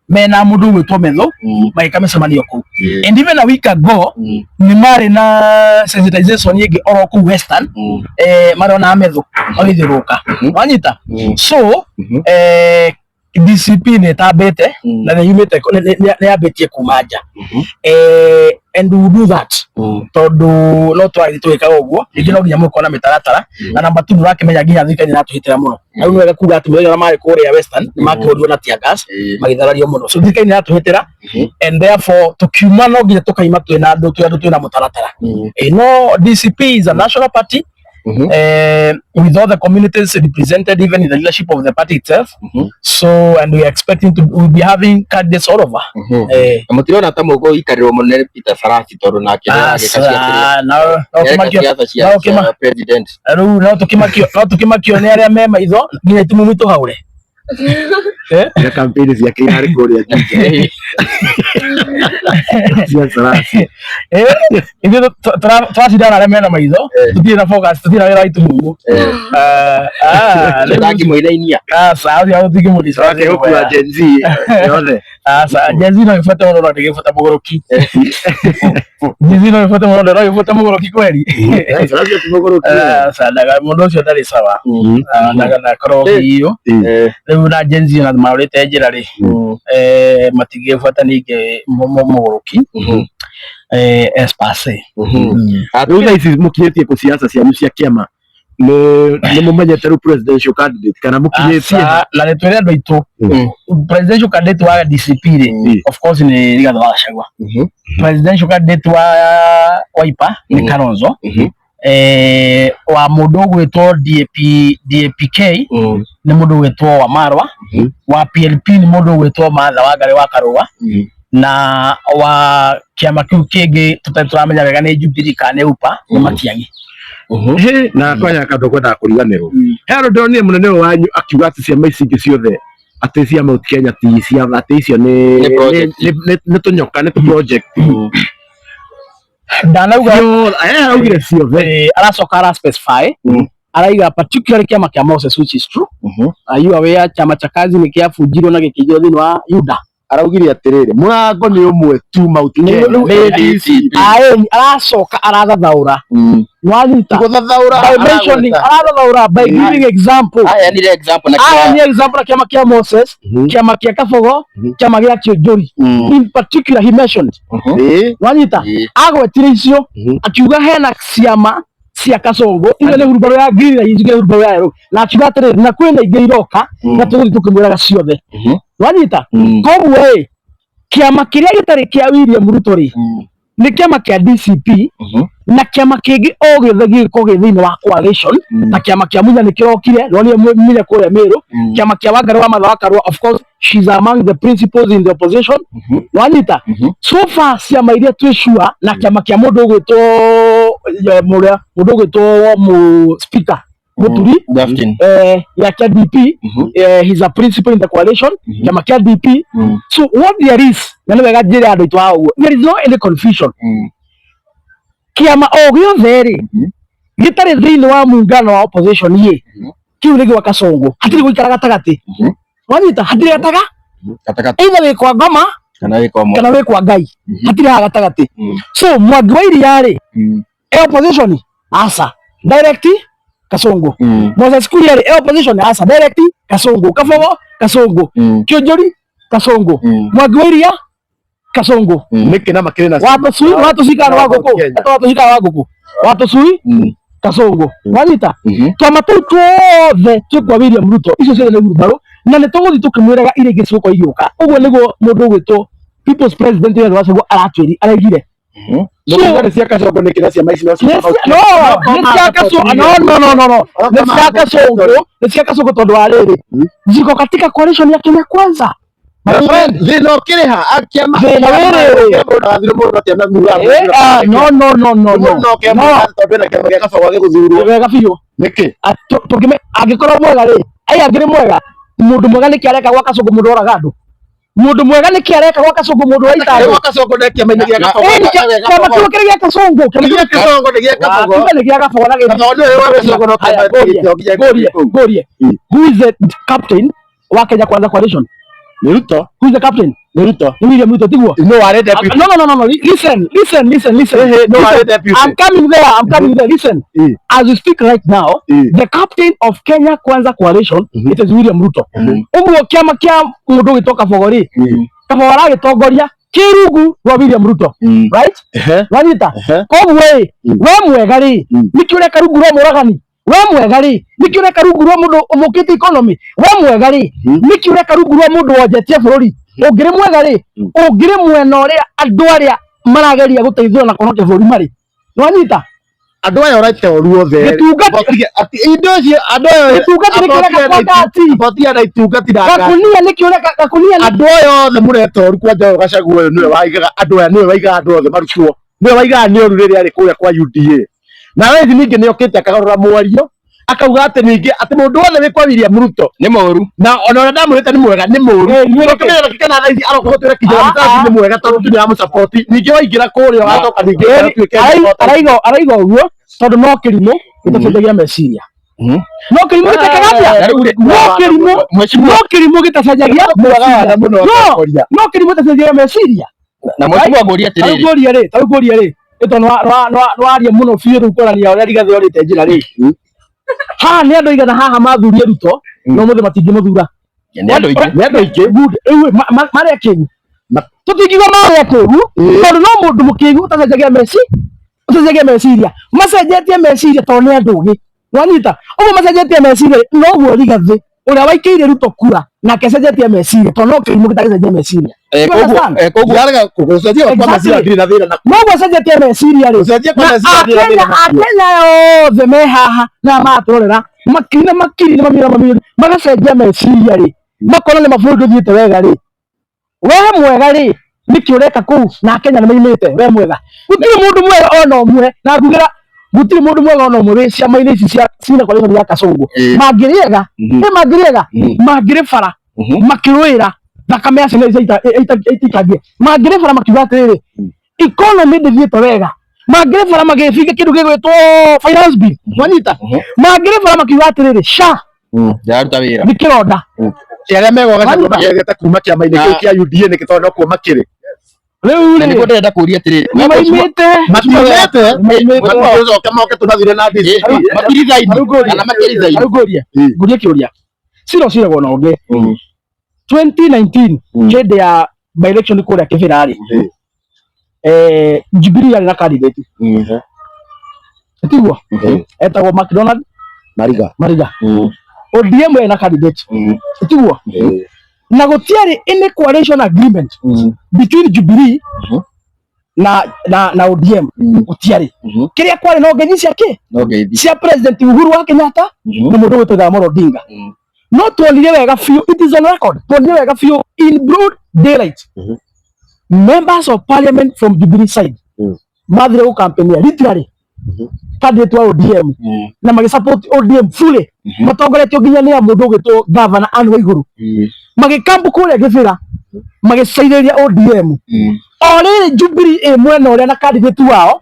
mena mũndũ ũgwĩtwo Methu, magĩka mĩcemanio kũu. And even a week ago nĩ marĩ na sensitization ĩngĩ oro kũu Western, marĩ ona Methu magĩthiũrũrũka. Wanyita? So DCP nĩ ĩtambĩte na nĩ yumĩte, nĩ yambĩtie kuma nja, and we will do that, tondũ no twagĩthiĩ tũgĩkaga ũguo rĩngĩ no nginya mũkorwo na mĩtaratara. Na namba tu, nĩũrakĩmenya nginya thirikari nĩ ĩratũhĩtĩra mũno. Na rĩu nĩ wega kuga atĩ mũthenya ũrĩa marĩ kũrĩa Western nĩ makĩhũrirwo na tear gas, magĩtharario mũno. So thirikari nĩ ĩratũhĩtĩra, and therefore tũkiuma no nginya tũkaima twĩna andũ, twĩ andũ twĩna mũtaratara. No DCP is a national party. With all the communities represented, even in the leadership of the party itself. So, and we are expecting to we'll be having candidates all over. Na mũtirona ta mũgũikarĩrwo mũno nĩ Peter Sarasi tondũ nake nĩaragĩka Aca, no ciathĩ tũmakio ciatha cia no kĩma- cia president. Rĩu no tũkĩmakio nĩ arĩa me maitho nginya itumumu tũhaũre. Eh? Na campaign ciake irarĩ kũrĩa Juja cia Sarasi. Eh, ithuĩ tũracindana na arĩa mena maitho, tũtirĩ na focus, tũtirĩ na wĩra wa itumumu. Eh, ah, rĩu- Ndangĩmũinainia. Aca, ũcio tũtingĩmũricwo. Wake gũkua Gen Z yothe. Aca, Gen Z no ĩbuate mũno no ndĩgĩbuata mũgũrũki. Gen Z no ĩbuate mũno no ĩbuate mũgũrũki kweri. Sarasi ti mũgũrũki. Aca, ndaga mũndũ ũcio ndarĩ sawa. Ah, ndaga ndakorwo biũ. Rĩu na Gen Z na marorĩte njĩra rĩ, matingĩbuata ningĩ mũgũrũki as per se. Rĩu thaa ici mũkinyĩtie kũ ciaca cianyu cia kĩama nĩ mũmenyete rĩu presidential candidate kana mũkinyĩtie ha? Aca, na nĩ twĩre andũ aitũ presidential candidate wa DCP rĩ, of course nĩ Rigathĩ wa Gachagua. Presidential candidate wa Wiper nĩ Kalonzo. Wa mũndũ ũgwĩtwo DAP, DAPK nĩ mũndũ ũgwĩtwo Wamarwa. Wa PLP nĩ mũndũ ũgwĩtwo Martha Wangari wa Karũa, na wa kĩama kĩu kĩngĩ tũtarĩ tũramenya wega nĩ Jubilee kana nĩ UPA nĩ Matiang'i. Hĩ, na kwanya kandũ kwendaga kũriganĩrwo he andũ ndĩronire mũnene ũyũ wanyu akiuga atĩ ciama ici ingĩ ciothe atĩ cia Mount Kenya ti cia atĩ icio nĩ Nĩ project. nĩ tũnyoka, nĩ tũ project. Ndanauga Ciothe, araugire ciothe. Aracoka ara specify, araiga particularly kĩama kĩa Moses, which is true. Are you aware chama cha kazi nĩ kĩabunjirwo na gĩkĩingĩrio thĩinĩ wa UDA? Araugire atĩrĩrĩ, mũrango nĩ ũmwe tu Mount Kenya, nĩ DCP. Aĩ, aracoka arathathaũra, nwanyita? Gũthathaũra. By mentioning, arathathaũra by giving example. Aheanire example na Aya nĩ example na kĩama kĩa Moses, kĩama kĩa Kabogo, kĩama gĩa Kĩonjori in particular he mentioned. Wanyita? Agwetire icio, akiuga hena ciama cia Kasongo icio nĩ hurumbarũ ya green na ingĩ hurumbarũ ya yellow, na akiuga atĩrĩrĩ, na kwĩna ingĩ iroka na tũgũthiĩ tũkĩmwĩraga ciothe. Wanyita? Koguo ĩ, kĩama kĩrĩa gĩtarĩ kĩa William Ruto rĩ, nĩ kĩama kĩa DCP na kĩama kĩngĩ o gĩothe gĩgĩkorwo gĩ thĩinĩ wa coalition, ta kĩama kĩa Munya nĩ kĩrokire, nonire Munya kũrĩa Meru, kĩama kĩa Wangari wa Martha wa Karua, of course she's among the principals in the opposition. Wanyita? So far ciama iria twĩ sure na kĩama kĩa mũndũ ũgwĩtwo mũrĩa mũndũ ũgwĩtwo mu speaker Muturi, Justin. Ya kĩa DP, he's a principal in the coalition, kĩama kĩa DP. So what there is, na nĩ wega njĩre andũ aitũ haha ũguo, there is no any confusion. Kĩama o gĩothe rĩ gĩtarĩ thĩinĩ wa muungano wa opposition ĩ, kĩu nĩ gwa Kasongo, hatirĩ gũikara gatagatĩ. Wanyita? Hatirĩ gataga Gatagatĩ. Either wĩ kwa ngoma kana wĩ kwa kana wĩ kwa Ngai, hatirĩ haha gatagatĩ. So Mwangi wa Iria rĩ, e opposition? Asa, direct Kasongo. Moses Kuria rĩ, e opposition? Asa, direct Kasongo. Kabogo, Kasongo. Kĩonjori, Kasongo. Mwangi wa Iria, Kasongo. Nĩkĩ na makĩrĩ na Watũcui, watũcui kana wa ngũkũ? Kenya. Eta watũcui kana wa ngũkũ? Watũcui, Kasongo. Wanyita? Twama tũu tuothe twĩ kwa William Ruto, icio ciothe nĩ hurumbarũ, na nĩ tũgũthiĩ tũkĩmwĩraga iria ingĩ cigũkorwo igĩũka. Ũguo nĩguo mũndũ ũgwĩtwo People's President Rigathĩ wa Gachagua aratwĩri araigire. Mũkiuga nĩ cia Kasongo nĩkĩ na ciama ici no cia No, nĩ cia Kasongo, no, no, no, no, no, nĩ cia Kasongo, nĩ cia Kasongo tondũ wa rĩrĩ, ziko katika coalition ya Kenya Kwanza, my friend. Thĩna ũkĩrĩ ha? Akĩama Thĩna wĩrĩ. Mũndũ arathire mũndũ atĩa na thura? Ah, no, no, no, no, no. Mũndũ no kĩama tondũ ena kĩama gĩa Kasongo gĩgũthurwo. Wega biũ. Nĩkĩ? Angĩkorwo mwega rĩ, ai angĩrĩ mwega, mũndũ mwega nĩkĩ areka gwa Kasongo mũndũ oraga andũ? Mũndũ mwega nĩkĩ areka gwa Kasongo mũndũ waita andũ? Gwa Kasongo nĩ kĩama-inĩ gĩa Kasongo. Ĩĩ, kĩama kĩu kĩrĩ gĩa Kasongo, kĩama kĩu Gĩa Kasongo nĩ gĩa Kasongo. Tuge nĩ gĩa Kabogo na gĩ Kasongo nĩwe wa Kasongo no Haya, kĩama ngũrie, kĩo ngũrie, ngũrie. Who is the captain wa Kenya Kwanza coalition? Nĩ Ruto. Who is the captain? Nĩ Ruto. Nĩ William Ruto, tiguo? No warĩ deputy. No, no, no, no, no. Listen, listen, listen, listen. No warĩ Listen. deputy. I'm coming there. I'm coming there. Listen. As we speak right now, the captain of Kenya Kwanza coalition, it is William Ruto. Ũguo kĩama kĩa mũndũ ũgĩtwo Kabogo rĩ, Kabogo aragĩtongoria kĩrungu rwa William Ruto. Right? Wanyita? Koguo ĩ, we mwega rĩ, nĩkĩ ũreka rungu rwa mũragani? We mwega rĩ, nĩkĩ ũreka rungu rwa mũndũ ũmũkĩte economy? We mwega rĩ, nĩkĩ ũreka rungu rwa mũndũ wonjetie bũrũri? Ũngĩrĩ mwega rĩ, ũngĩrĩ mwena ũrĩa andũ arĩa marageria gũteithũra na kũhonokia bũrũri marĩ. Nĩwanyita? Andũ aya ũraite ũru othe. Gĩtungati- Ati indo icio andũ aya Gĩtungati nĩ kĩreka kwa ngati. Abotia na itungati na ngati. Gakunia nĩ kĩũreka gakunia nĩ Andũ aya othe mũreta ũru kwanja ũyũ Gachagua ũyũ nĩwe waigaga andũ aya nĩwe waigaga andũ othe marutwo. Nĩwe waigaga nĩ ũru rĩrĩa arĩ kũrĩa kwa UDA. Na wethi ningĩ nĩ okĩte akagarũra mwario akauga atĩ ningĩ atĩ mũndũ wothe wĩ kwa William Ruto Nĩ mũru. Na ona ũrĩa ndamwĩrĩte nĩ mwega nĩ mũru. Eh, nĩ ũrĩkũ? Ũkĩmenya dakika na thaa ici aroka gũtwĩra kinya Ah, mtaci ah. nĩ mwega tondũ tu nĩaramũsupport. Ningĩ waingĩra kũrĩa ũgacoka ningĩ ũtuĩke Araiga araiga ũguo tondũ no kĩrimũ gĩtacenjagia meciria. No kĩrimũ gĩtekaga atĩa? Na rĩu rĩ- No kĩrimũ Mheshimiwa no kĩrimũ gĩtacenjagia meciria. mũno No atongoria. no kĩrimũ gĩtacenjagia meciria. Na mheshimiwa ngũria Tarĩu atĩrĩrĩ. ngũrie rĩ, tarĩu ngũrie rĩ, nĩ tondũ nĩwaria mũno biũ rĩu kuonania ũrĩa Rigathĩ orĩte njĩra rĩ. Haha nĩ andũ aigana haha mathurie Ruto no mũthĩ matingĩmũthura. Nĩ andũ aingĩ. Nĩ andũ aingĩ. Good. Rĩu marĩ akĩgu. Tũtingiuga marĩ akĩgu tondũ no mũndũ mũkĩgu ũtacenjagia meci ũtacenjagia meciria. Macenjetie meciria tondũ nĩ andũ ogĩ. Wanyita? Ũguo macenjetie meciria noguo Rigathĩ ũrĩa waikĩire Ruto kura nake acenjetie meciria tondũ no kĩrimũ gĩtagĩcenjia meciria. Eh, You koguo understand? eh, koguo Yarega gũcenjia kwa Exactly. meciria ndirĩ na thĩna na Noguo acenjetie meciria rĩ. gũcenjia kwa Na meciria ndirĩ na Akenya thĩna nakuo. Akenya othe me haha na maratũrorera makiri na makiri na mamirioni na mamirioni magacenjia meciria rĩ makona nĩ mabũrũri ndũthiĩte wega rĩ we mwega rĩ nĩkĩ ũreka kũu na Akenya nĩ maimĩte we mwega gũtirĩ mũndũ mwega ona ũmwe na ngugĩra gũtirĩ mũndũ mwega ona ũmwe wĩ ciama-inĩ ici cia cina coalition ya Kasongo Eh. mangĩrĩega nĩ mangĩrĩega mangĩrĩ bara makĩrũĩra thakame ya ciana ĩitangie mangĩrĩ bara makiuga atĩrĩrĩ economy ndĩthiĩte wega mangĩrĩ bara magĩbinga kĩndũ gĩgwĩtwo finance bill wanyita mangĩrĩ bara makiuga atĩrĩrĩ sha Ndĩraruta wĩra. nĩ kĩronda Arĩa megwa Gachagua Wanyita? makĩregete kuma kĩama-inĩ kĩu kĩa UDA nĩkĩ tondũ nokuo makĩrĩ. rĩu Na rĩ nĩguo ndĩrenda kũria atĩrĩrĩ. nĩ maimĩte Matiumĩte Mheshimiwa- macoke moke tũmathire na DCP. Makirizaini. Rĩu ngũrie. Kana makirizaini. Rĩu ngũrie ngũrie kĩũria cira ũciragwo na ũngĩ 2019 hĩndĩ ya by election kũrĩa Kĩbĩra rĩ Jubilee yarĩ na candidate tiguo etagwo McDonald Mariga. Mariga ODM yarĩ na candidate tiguo na gũtiarĩ any coalition agreement between Jubilee na ODM gũtiarĩ kĩrĩa kwarĩ no ngeithi cia kĩ No ngeithi. cia president Uhuru wa Kenyatta na mũndũ ũgwĩtwo Raila Odinga no tuonire wega biũ it is on record tuonire wega biũ in broad daylight members of parliament from Jubilee side mathire gũkampenia literally candidate wa ODM na magĩsupport ODM fully matongoretio nginya nĩ mũndũ ũgwĩtwo governor Anne Waiguru magĩkambu kũrĩa Gĩbĩra magĩcairĩria ODM o rĩrĩ Jubilee ĩ mwena ũrĩa na candidate wao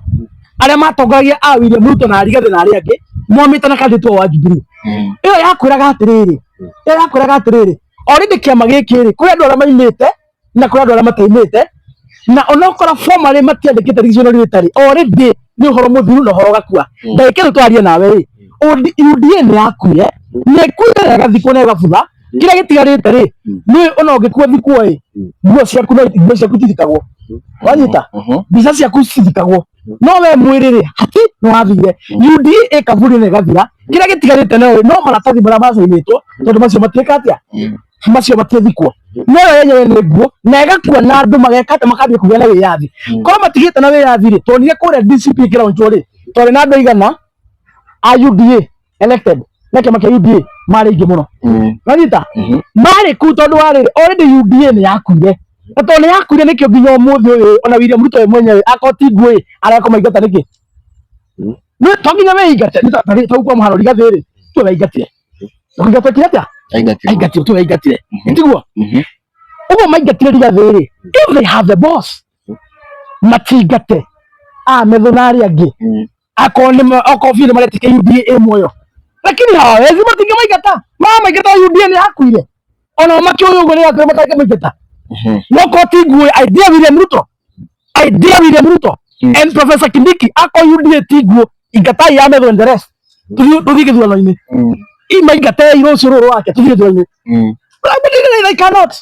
arĩa matongoragia a William Ruto na Rigathi na arĩa angĩ momĩte na candidate wao wa Jubilee ĩyo yakwĩraga atĩrĩrĩ ĩyo yakwĩraga atĩrĩrĩ already kĩama gĩkĩ rĩ kũrĩ andũ arĩa maimĩte na kũrĩ andũ arĩa mataimĩte na onokora formally matiandĩkĩte regional rĩtarĩ already nĩ ũhoro mũthiru na ũhoro ũgakua ndagĩka ĩno twarie nawe rĩ UDA nĩ yakuire nĩ ĩkuire na ĩgathikwo na ĩgabutha kĩrĩa gĩtigarĩte rĩ nĩ ona ũngĩkua thikwo ĩ nguo ciaku no nguo ciaku itithikagwo wanyita mbica ciaku cithikagwo no we mwĩrĩ rĩ hati nĩ wathire UDA ĩkaburi na ĩgathira kĩrĩa gĩtigarĩte no no maratathi marĩa macainĩtwo tondũ macio matiĩka atĩa macio matiĩthikwo no yo yenyewe nĩ nguo na ĩgakua na andũ mageka atĩa makambia kũgĩa na wĩyathi korwo matigĩte na wĩyathi rĩ tuonire kũrĩa DCP ĩkĩraunchwo rĩ twarĩ na andũ aigana a UDA elected na kĩama kĩa UDA marĩ aingĩ mũno wanyita marĩ kuu tondũ wa rĩrĩ already UDA nĩ yakuire na tondũ nĩ yakuire nĩkĩo nginya ũmũthĩ ũyũ ona William Ruto we mwenyewe akorwo ti nguo ĩ areka kũmaingata nĩkĩ nĩ to nginya wĩingate nĩ ta kwa mũhano Rigathĩ rĩ tiwe waingatire kũingatwo ekire atĩa Aingatirwo. aingatirwo tiwe waingatire tiguo ũguo maingatire Rigathĩ rĩ if they have the boss matingate a Methu na arĩa angĩ akorwo nĩ okorwo biũ nĩ maretĩkia UDA ĩ muoyo lakini hawawezi matingĩmaingata maramaingata UDA nĩ yakuire ona o makĩũĩ ũguo nĩ yakuire matangĩmaingata no korwo ti nguo idea William Ruto idea William Ruto and Professor Kindiki akorwo UDA ti nguo ingatai ya Methu and the rest tũthiĩ gĩthurano-inĩ imaingatei rũciũ rũrũ wake tũthiĩ gĩthurano-inĩ But I believe they cannot.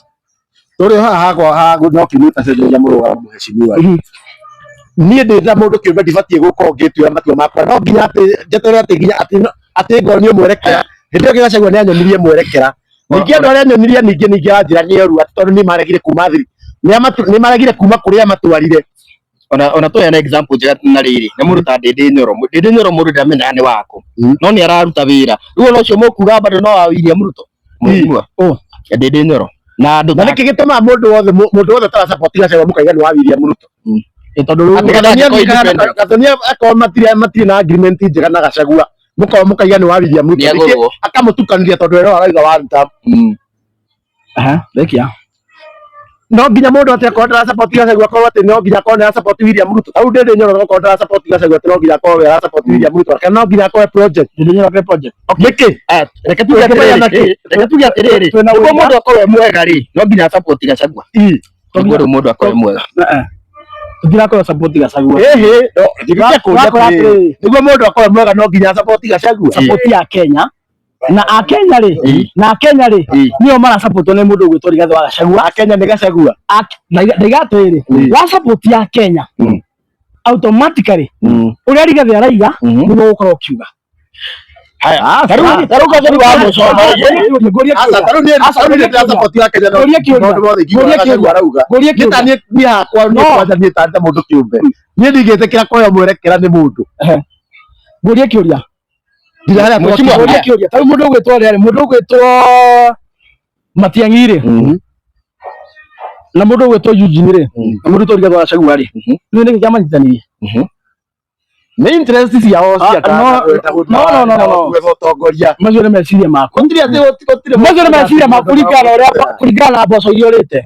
Tũrĩ haha hakwa ha no kiumĩte cenjeria mũrũgamo mheshimiwa niĩ ndĩ ta mũndũ kĩũmbe ndibatiĩ gũkorwo ngĩtuĩra matua makwa no nginya atĩ njeterere atĩ nginya atĩ atĩ ngonio mwerekera hĩndĩ ĩyo Gachagua nĩ anyonirie mwerekera ningĩ andũ arĩa anyonirie ningĩ ningĩ aranjĩra nĩ oru atĩ tondũ nĩ maregire kuma thiri nĩ maregire kuma kũrĩa matwarire Ona tuheane example njega na rĩrĩ na mũndũ ta Ndĩndĩ Nyoro. Ndĩndĩ Nyoro mũndũ ndamenyaga nĩ waku, no nĩ araruta wĩra. Rĩu ona ũcio mũkuga bado no wa William Ruto, mũigua? Oh. Ndĩndĩ Nyoro na andũ Na nĩkĩ gĩtũmaga mũndũ wothe ũtarasupport Gachagua mũkaiga nĩ wa William Ruto? Tondũ rĩu Atĩ Gathoni Gathoni independent. Gathoni akorwo matirĩ na agreement njega na Gachagua, mũkorwo mũkaiga nĩ wa William Ruto. Nĩ agũrwo. Nĩkĩ akamũtukanĩria tondũ we no arauga wa ruta? Aha, rekia. No nginya mũndũ atĩ akorwo ndarasupport Gachagua akorwo atĩ no nginya akorwo nĩ arasupport William Ruto? Tarĩu Ndĩndĩ Nyoro akorwo ndarasupport Gachagua atĩ no nginya akorwo we arasupport William Ruto, kana no nginya akorwo project? Ndĩndĩ Nyoro ke project. Nĩkĩ? Reke tuge atĩrĩrĩ, reke tuge atĩrĩrĩ, Twĩna nĩguo ũira. Mũndũ akorwo e mwega rĩ, no nginya support Gachagua? Nĩguo rĩu mũndũ akorwo e mwega. Tũtirakorwo support Gachagua. Ĩhĩ, no, njĩkĩte Wakora kũũria atĩrĩrĩ, atĩrĩrĩ. Nĩguo mũndũ akorwo mwega no nginya support Gachagua? Support ya Kenya na akenya rĩ, na akenya rĩ, nĩo marasupportwo nĩ mũndũ ũgwĩtwo Rigathĩ wa Gachagua. Akenya nĩ Gachagua? Ndaiga atĩrĩrĩ, wa support ya Kenya, automatically ũrĩa Rigathĩ araiga nĩguo ũgũkorwo ũkiuga. Haya, tarĩu Gathoni wa mũico. Ngũrie Aca, kĩũria. tarĩu niĩ Aca, tarĩu niĩ ngũrie kĩũria. ndĩrasupport ya Kenya, no Ngũrie kĩũria. maũndũ mothe ingiuga Ngũrie Gachagua kĩũria. arauga. Ngũrie Niĩ ta kĩũria. niĩ hakwa niĩ No. kwanja niĩ ta mũndũ kĩũmbe, niĩ ndingĩtĩkĩra kũheo mwerekera nĩ mũndũ. Ngũrie kĩũria. Nginya harĩa Mheshimiwa, twakinya. Ngũrie kĩũria. Tarĩu mũndũ ũgwĩtwo rĩarĩ mũndũ ũgwĩtwo Matiang'i rĩ, na mũndũ ũgwĩtwo Eugene rĩ, na mũndũ ũgwĩtwo Rigathĩ wa Gachagua rĩ, nĩ nĩkĩ kĩamanyitithanirie? Nĩ interest ciao cia Ah, no, no. Gwetha ũtongoria. Macio nĩ meciria maku. Gũtirĩ atĩ gũtirĩ. Macio nĩ meciria maku kũringana na ũrĩa, kũringana na mboco iria ũrĩte.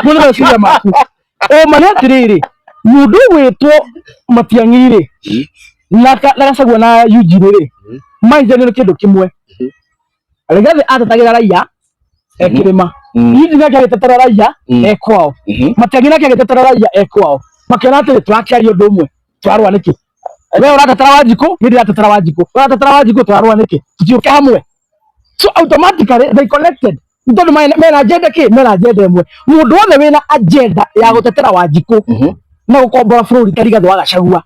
Macio nĩ meciria maku. Ũma nĩ atĩrĩrĩ, mũndũ ũgwĩtwo Matiang'i rĩ, na Gachagua na Eugene rĩ, manyitanĩire nĩ kĩndũ kĩmwe. Rigathĩ atetagĩra raia e kĩrĩma, Eugene nake agĩtetera raia e kwao, Matiang'i nake agĩtetera raia e kwao. Makĩona atĩrĩ, tũrakĩaria ũndũ ũmwe, tũrarũa nĩkĩ? We ũratetera Wanjikũ, niĩ ndĩratetera Wanjikũ, we ũratetera Wanjikũ, tũrarũa nĩkĩ? Tũtiũke hamwe. So automatically they connected, nĩ tondũ mena agenda kĩ, mena agenda ĩmwe. Mũndũ wothe wĩna agenda ya gũtetera Wanjikũ na gũkombora bũrũri ta Rigathĩ wa Gachagua,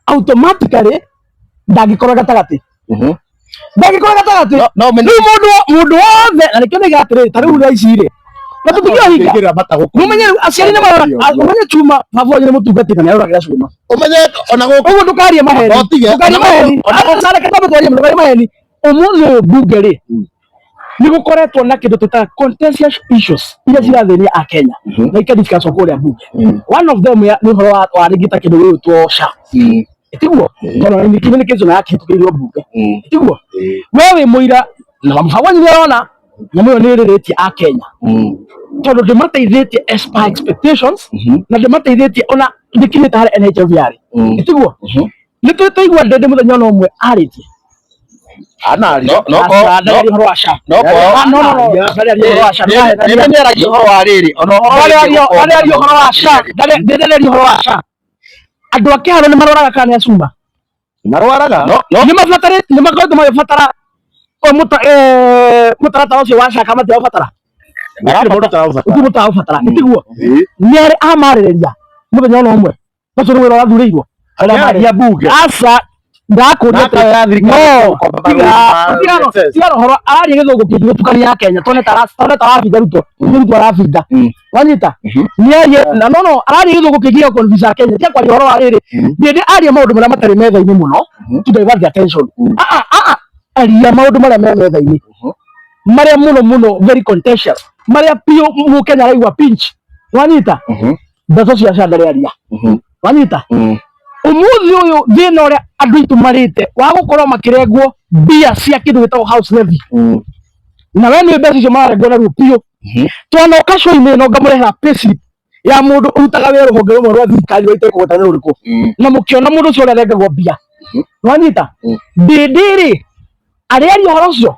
automatically ndangĩkorwo gatagatĩ, ndangĩkorwo gatagatĩ. No no Rĩu mũndũ wothe, na nĩkĩo ndaiga atĩrĩrĩ, ta rĩu thaa ici rĩ, na tũtingĩohinga. Ingĩra mata gũkũ. Mũmenye rĩu aciari nĩ marora, ũmenye chuma baba wanyu nĩ mũtungatĩri na nĩaroragĩra cuma. Ũmenye ona gũkũ. Ũguo ndũkarie maheni. No tige. Ndũkarie maheni. Aca, reke twambe twarie, ndũkarie maheni. Ũmũthĩ ũyũ mbunge rĩ, nĩ gũkoretwo na kĩndũ twĩtaga contentious issues iria cirathĩnia akenya na ikadiscusswo kũrĩa mbunge. One of them nĩ ũhoro wa rĩngĩ ta kĩndũ gĩgwĩtwo SHA, tiguo? Tondũ nĩ communication yakĩhĩtũkĩirio mbunge, tiguo? We wĩ mũira na baba wanyu nĩ arona nyamũ ĩyo nĩ ĩrĩrĩtie akenya, tondũ ndĩmateithĩtie as per expectations, na ndĩmateithĩtie ona ndĩkinyĩte harĩa NHIF yarĩ, tiguo? Nĩ tũĩ twaigua Ndĩndĩ mũthenya ona ũmwe arĩtie? Anaria. No no Aca, ndararia ũhoro wa SHA. No Ah, no, ndararia ũhoro wa SHA. Ndĩndĩ nĩaragia ũhoro wa rĩrĩ ona ũhoro Ndararia wĩgiĩ ndararia ũhoro wa SHA. Ndararia ũhoro wa SHA. Andũ a kĩharo nĩ marwaraga kana nĩ acuma? Marwaraga. No no. Nĩ mabatarĩte, nĩ makoretwo magĩbatara o mũtaratara ũcio wa SHA kana matiraũbatara? Gũtirĩ mũndũ ũtaraũbatara. Gũtirĩ mũndũ ũtaraũbatara, tiguo? Ĩĩ. Nĩ arĩ amarĩrĩria mũthenya ona ũmwe? Macio nĩ wĩra ũrathurĩirwo. Akĩaria bunge. Aca, ndakũria. Na akaya thirikari No gũkomba tiga marũni ma tiga NSS. tiga ũhoro araria gĩthũngũ kĩingĩ gũtukania Kenya, tone tarabinga Ruto, nĩ Ruto arabinga. Wanyita nĩarie na no araria gĩthũngũ kĩingĩ gĩa convince Kenya. Tiga kwaria ũhoro wa rĩrĩ, ndĩndĩ aria maũndũ marĩa matarĩ metha-inĩ mũno to divert the attention. Ah ah ah ah, aria maũndũ marĩa me metha-inĩ, marĩa mũno mũno very contentious, marĩa piũ mũkenya araigua pinch. Wanyita? Mbeca cia SHA ndarĩ aria. Wanyita? Umuthi uyu thina uria andu aitu marite wa gukorwo makirengwo mbia cia kindu gitagwo house levy, na we nĩ mbeca icio mararengwo naruo piũ. Twanoka show-inĩ ĩno ngamũrehera payslip ya mũndũ ũrutaga wĩra rũhonge rũmwe rwa thirikari rwa itekũgweta nĩ rũrĩkũ, na mũkĩona mũndũ ũcio ũrĩa arengagwo mbia. Wanyita? Ndĩndĩ rĩ, arĩaria ũhoro ũcio?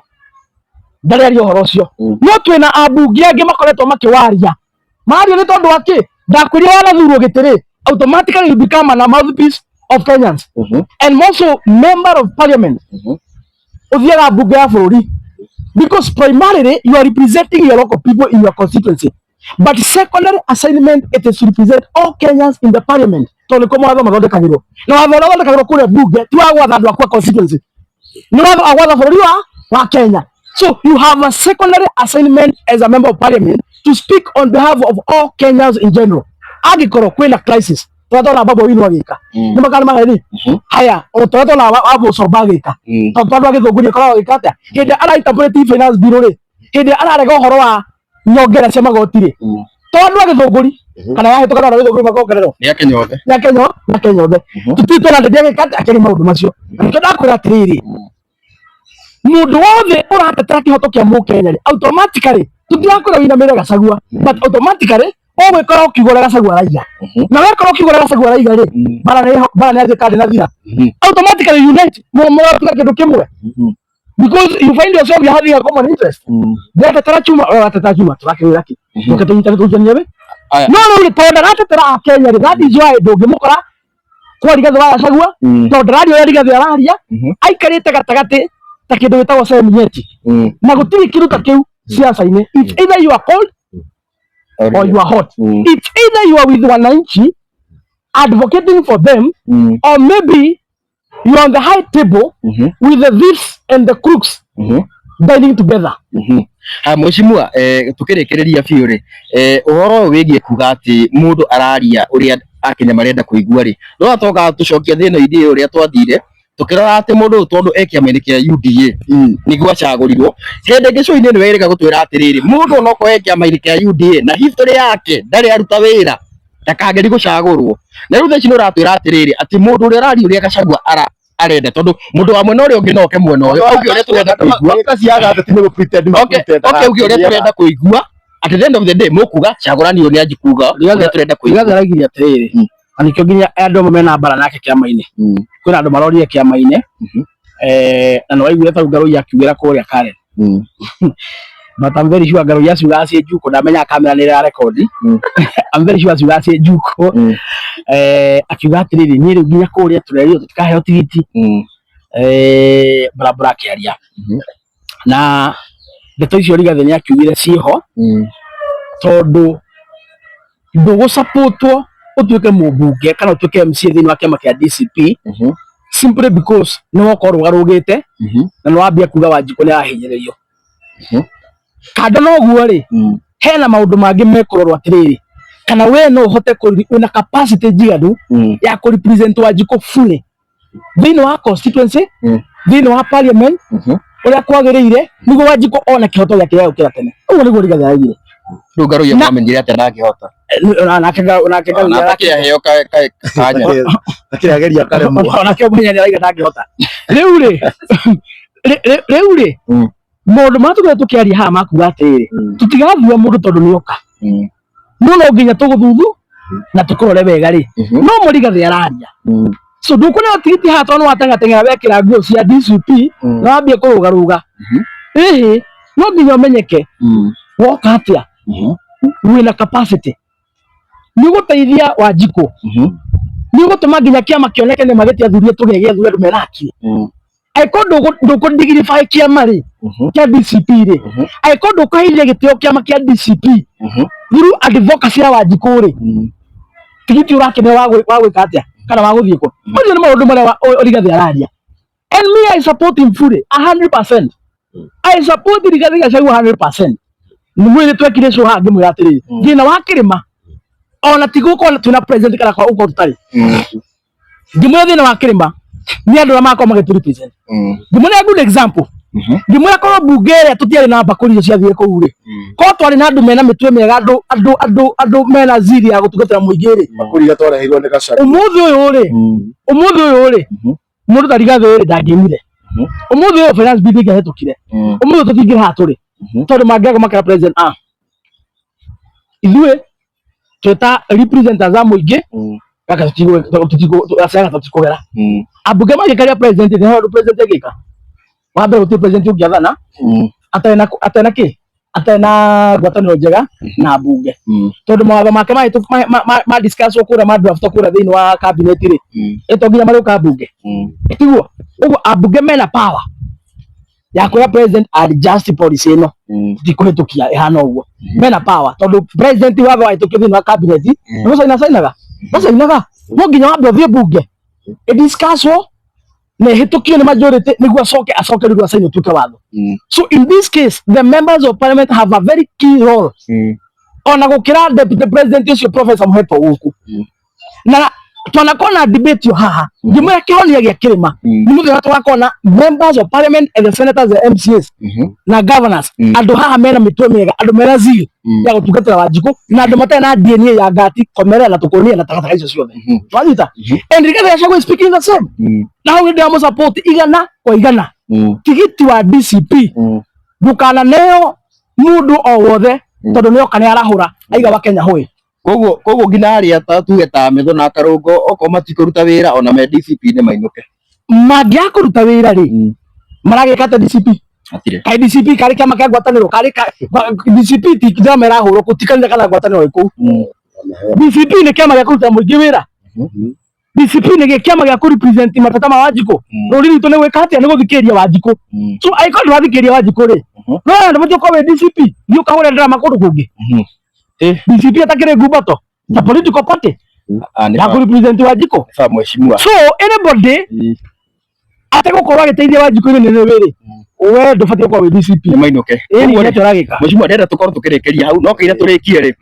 Ndarĩaria ũhoro ũcio. No twĩna ambunge angĩ makoretwo makĩwaria, mario nĩ tondũ wa kĩ? Ndakwĩrire wanathurwo gĩtĩ rĩ, automatically you become an mouthpiece of Kenyans and also member of parliament. Ũthiaga mbunge ya bũrũri because primarily you are representing your local people in your constituency, but secondary assignment, it is to represent all Kenyans in the parliament, tondũ nĩkuo mawatho mathondekagĩrwo, na watho ũrĩa ũthondekagĩrwo kũrĩa mbunge ti wa gwatha andũ aku a constituency, nĩ watho wa gwatha bũrũri wa Kenya. So you have a secondary assignment as a member of parliament to speak on behalf of all Kenyans in general. Angĩkorwo kwĩna crisis Tũrĩa twona Babu Owino agĩka nĩ makana maheni. Haya, o tũrĩa twona wa Mũcomba agĩka, tondũ andũ a Gĩthũngũri akoragwo agĩka atĩa hĩndĩ ĩrĩa ara interpret finance bill rĩ, hĩndĩ ĩrĩa ararega ũhoro wa nyongera cia magoti rĩ, to andũ a Gĩthũngũri kana yahĩtũka no andũ a Gĩthũngũri makongererwo? Nĩ Akenya othe. Nĩ Akenya, nĩ Akenya othe. Tũtirĩ twona Ndindi agĩka atĩa akĩaria maũndũ macio. Na nĩkĩo ndakwĩra atĩrĩrĩ, mũndũ wothe ũratetera kĩhoto kĩa mũkenya rĩ, automatically tũtirakwĩra wĩinamĩrĩre Gachagua, but automatically ũgwĩkora ũkiuga ũrĩa Gachagua araiga, na wekora ũkiuga ũrĩa Gachagua araiga rĩ, mbara nĩ yanjia kandi na thira. Automatically unite, mũgatuĩka kĩndũ kĩmwe, because you find yourself you having a common interest. Ndĩratetera chuma, we ũratetera chuma, tũrakĩwĩra kĩ? Tũke tũnyitane tũrutanie wĩ. No rĩu rĩ, tondũ ndaratetera Akenya rĩ, that is why ndũngĩmũkora kwa Rigathĩ wa Gachagua, tondũ ndararia ũrĩa Rigathĩ araria. Aikarĩte gatagatĩ ta kĩndũ gĩtagwo sehemu nyeti, na gũtirĩ kĩndũ ta kĩu siasa-inĩ. It's either you are cold or you are hot. It's either you are with wananchi advocating for them, or maybe you are on the high table with the thieves and the crooks dining together. Ha mheshimiwa, tukĩrĩkĩrĩria biũ rĩ, ũhoro ũyũ wĩgiĩ kuga atĩ mũndũ araria ũrĩa Akenya marenda kũigua rĩ, no atoka tũcokia thĩna-inĩ ũrĩa twathire tukĩrora atĩ mũndũ ũyũ tondũ e kĩama-inĩ kĩa UDA nĩguo acagũrirwo. Hĩndĩ ĩngĩ show-inĩ nĩ werĩga gũtwĩra atĩrĩrĩ, mũndũ onokorwo e kĩama-inĩ kĩa UDA na history yake ndarĩ aruta wĩra, ndakageri gũcagũrwo. Na rĩu thaa ici nĩ ũratwĩra atĩrĩrĩ, atĩ mũndũ ũrĩa ũraria ũrĩa Gachagua ara arenda, tondũ mũndũ wa mwena ũrĩa ũngĩ no oke mwena ũyũ auge ũrĩa tũrenda kũigua. Ciaga ateti nĩ gũ-pretend. Oke auge ũrĩa tũrenda kũigua. At the end of the day mũkuga cagũrani ũyũ nĩ anji kuga ũrĩa tũrenda kũigua. Rigathĩ araigire atĩrĩrĩ, na nĩkĩo nginya andũ amwe mena mbara nake kĩama-inĩ. Kwĩna andũ marorire kĩama-inĩ, na nĩ waiguire tau Ngarũi akiugĩra kũrĩa Karen, but I'm very sure Ngarũi aciugaga ciĩ njuko, ndamenyaga kamera nĩ ĩrarekondi. I'm very sure aciugaga ciĩ njuko. Akiuga atĩrĩrĩ, niĩ rĩu nginya kũrĩa tũrerirwo tũtikaheo tigiti, barabara akĩaria. Na ndeto icio Rigathĩ nĩ akiugire ciĩho, tondũ ndũgũsapotwo ũtuĩke mũmbunge kana ũtuĩke MCA thĩinĩ wa kĩama kĩa DCP simply because nĩ woka ũrũgarũgĩte na nĩ wambia kuga Wanjikũ nĩ arahinyĩrĩrio. Kando na ũguo rĩ, hena maũndũ mangĩ mekũrorwo atĩrĩrĩ, kana we no ũhote wĩna capacity njiganu ya kũ represent Wanjikũ fully thĩinĩ wa constituency, thĩinĩ wa parliament, ũrĩa kwagĩrĩire, nĩguo Wanjikũ one kĩhoto gĩake gĩa gũkĩra tene. Ũguo nĩguo Rigathĩ araugire. Rĩu Ngarũiya mwamenyire atĩa ndangĩhota? Nake Ngarũiya Ona atakĩaheo kanya. Akĩageria karemwo. Onake mwenye nĩ araiga ndangĩhota. Rĩu rĩ, rĩu rĩ, maũndũ marĩa tũkoretwo tũkĩaria haha makuga atĩrĩrĩ, tũtigathura mũndũ tondũ nĩ oka no no nginya tũgũthuthu na tũkũrore wega rĩ, no Mũrigathĩ araria. So ndũkũneo tigiti haha tondũ nĩwatengateng'era wekĩra nguo cia DCP na wambie kũrũgarũga. Ĩhĩ, no nginya ũmenyeke woka atĩa, wĩna capacity nĩ ũgũteithia Wanjikũ, nĩ ũgũtũma nginya kĩama kĩoneke nĩ magĩtiathurie tũgĩe gĩathure andũ mena akili. Angĩkorwo ndũkũ dignify kĩama rĩ kĩa DCP rĩ, angĩkorwo ndũkũheithia gĩtĩo kĩama kĩa DCP through advocacy ya Wanjikũ rĩ, tigiti ũrakĩneo wa gwĩka atĩa kana wa gũthiĩ kũ? Macio nĩ maũndũ marĩa Rigathĩ araria, and me, I support him fully 100%. I support Rigathĩ Gachagua 100%. Nĩ mwĩrĩ twekire show haha ngĩmwĩra atĩrĩrĩ, thĩna wa kĩrĩma ona ti gũkorwo twĩna president kana kwa gũkorwo tũtarĩ. Ngĩmwĩra thĩna wa kĩrĩma nĩ andũ arĩa magakorwo magĩtũ represent. Ngĩmwĩra good example, ngĩmwĩra korwo mbunge ĩrĩa tũtiarĩ na mbakũri icio ciathire kũu rĩ, korwo twarĩ na andũ mena mĩtwe mĩega, andũ mena ziri ya gũtungatĩra mũingĩ rĩ, Mbakũri iria twareheirwo nĩ Gachagua. Ũmũthĩ ũyũ rĩ, ũmũthĩ ũyũ rĩ, mũndũ ta Rigathĩ rĩ ndangĩimire. Ũmũthĩ ũyũ finance bill ĩngĩahĩtũkire, ũmũthĩ tũtingĩrĩ haha tũrĩ, tondũ mangĩaga makĩra president, ah, ithuĩ twĩ ta representatives a mũingĩ gaka tũtigũ tũtikũgera. Ambunge mangĩkaria president nĩ ũndũ president angĩka wa mbere, gũtirĩ president ũngĩathana atarĩ na kĩ, atarĩ na ngwatanĩro njega na mbunge, tondũ mawatho make ma discuss kũrĩa, ma draft kũrĩa thĩinĩ wa cabinet rĩ, ĩ to nginya marĩũka mbunge, tiguo? Ũguo ambunge mena power ya kwĩra president adjust policy ĩno, tũtikũhĩtũkia ĩhana ũguo. Mena power tondũ president watho wahĩtũkio thĩinĩ wa cabinet nĩ gũcaina cainaga, macainaga, no nginya wambe ũthiĩ mbunge ĩdiscusswo na ĩhĩtũkio nĩ majority nĩguo acoke rĩu acaine ũtuĩke watho. So in this case the members of parliament have a very key role ona gũkĩra deputy president ũcio Professor Mũheto gũkũ na Twanakorwo na debate yo haha ngĩmwĩra kĩhonia gĩa kĩrĩma nĩ mũthenya tũgakorwo na members of parliament and the senators, the MCAs na governors, andũ haha mena mĩtwe mĩega, andũ mena zeal ya gũtungatĩra Wanjikũ na andũ matarĩ na DNA ya ngati komerera na tũkũnia na takataka icio ciothe. Twanyita? And Rigathi Gachagua is speaking the same. Na hau nĩ ndĩramũ igana kwa igana. Tigiti wa DCP ndũkananeo mũndũ o wothe tondũ nĩoka nĩ arahũra aiga wa Kenya hũĩ. Koguo nginya arĩa ta tuge ta Metho na Karũngo, okorwo matikũruta wĩra ona me DCP nĩ mainũke. Mangĩaga kũruta wĩra rĩ, maragĩka atĩa DCP? Hatirĩ. Kaĩ DCP karĩ kĩama kĩa ngwatanĩro? Karĩ ka DCP ti njama ĩrahũrwo gũtikanire kana ngwatanĩro ĩ kũu. DCP nĩ kĩama gĩa kũruta mũingĩ wĩra. DCP nĩ kĩama gĩa kũ-represent mateta ma Wanjikũ. Rũrĩrĩ rwitũ nĩ gwĩka atĩa? Nĩ gũthikĩrĩria Wanjikũ. So angĩkorwo ndũrathikĩrĩria Wanjikũ rĩ, no ndũbatiĩ gũkorwo wĩ DCP, thiĩ ũkahũre drama kũndũ kũngĩ. DCP atakĩrĩ ngumbato ta political party ya kũ-represent Wanjikũ. Sawa mheshimiwa. So anybody ategũkorwo agĩteithia Wanjikũ inĩ nĩ wĩrĩ, we ndũbatiĩ gũkorwo wĩ DCP. Nĩ mainũke. Ĩĩ, nĩ kĩrĩa ũragĩka. Mheshimiwa, ndĩrenda tũkorwo tũkĩrĩkĩria hau, no kĩrĩa tũrĩkie rĩ,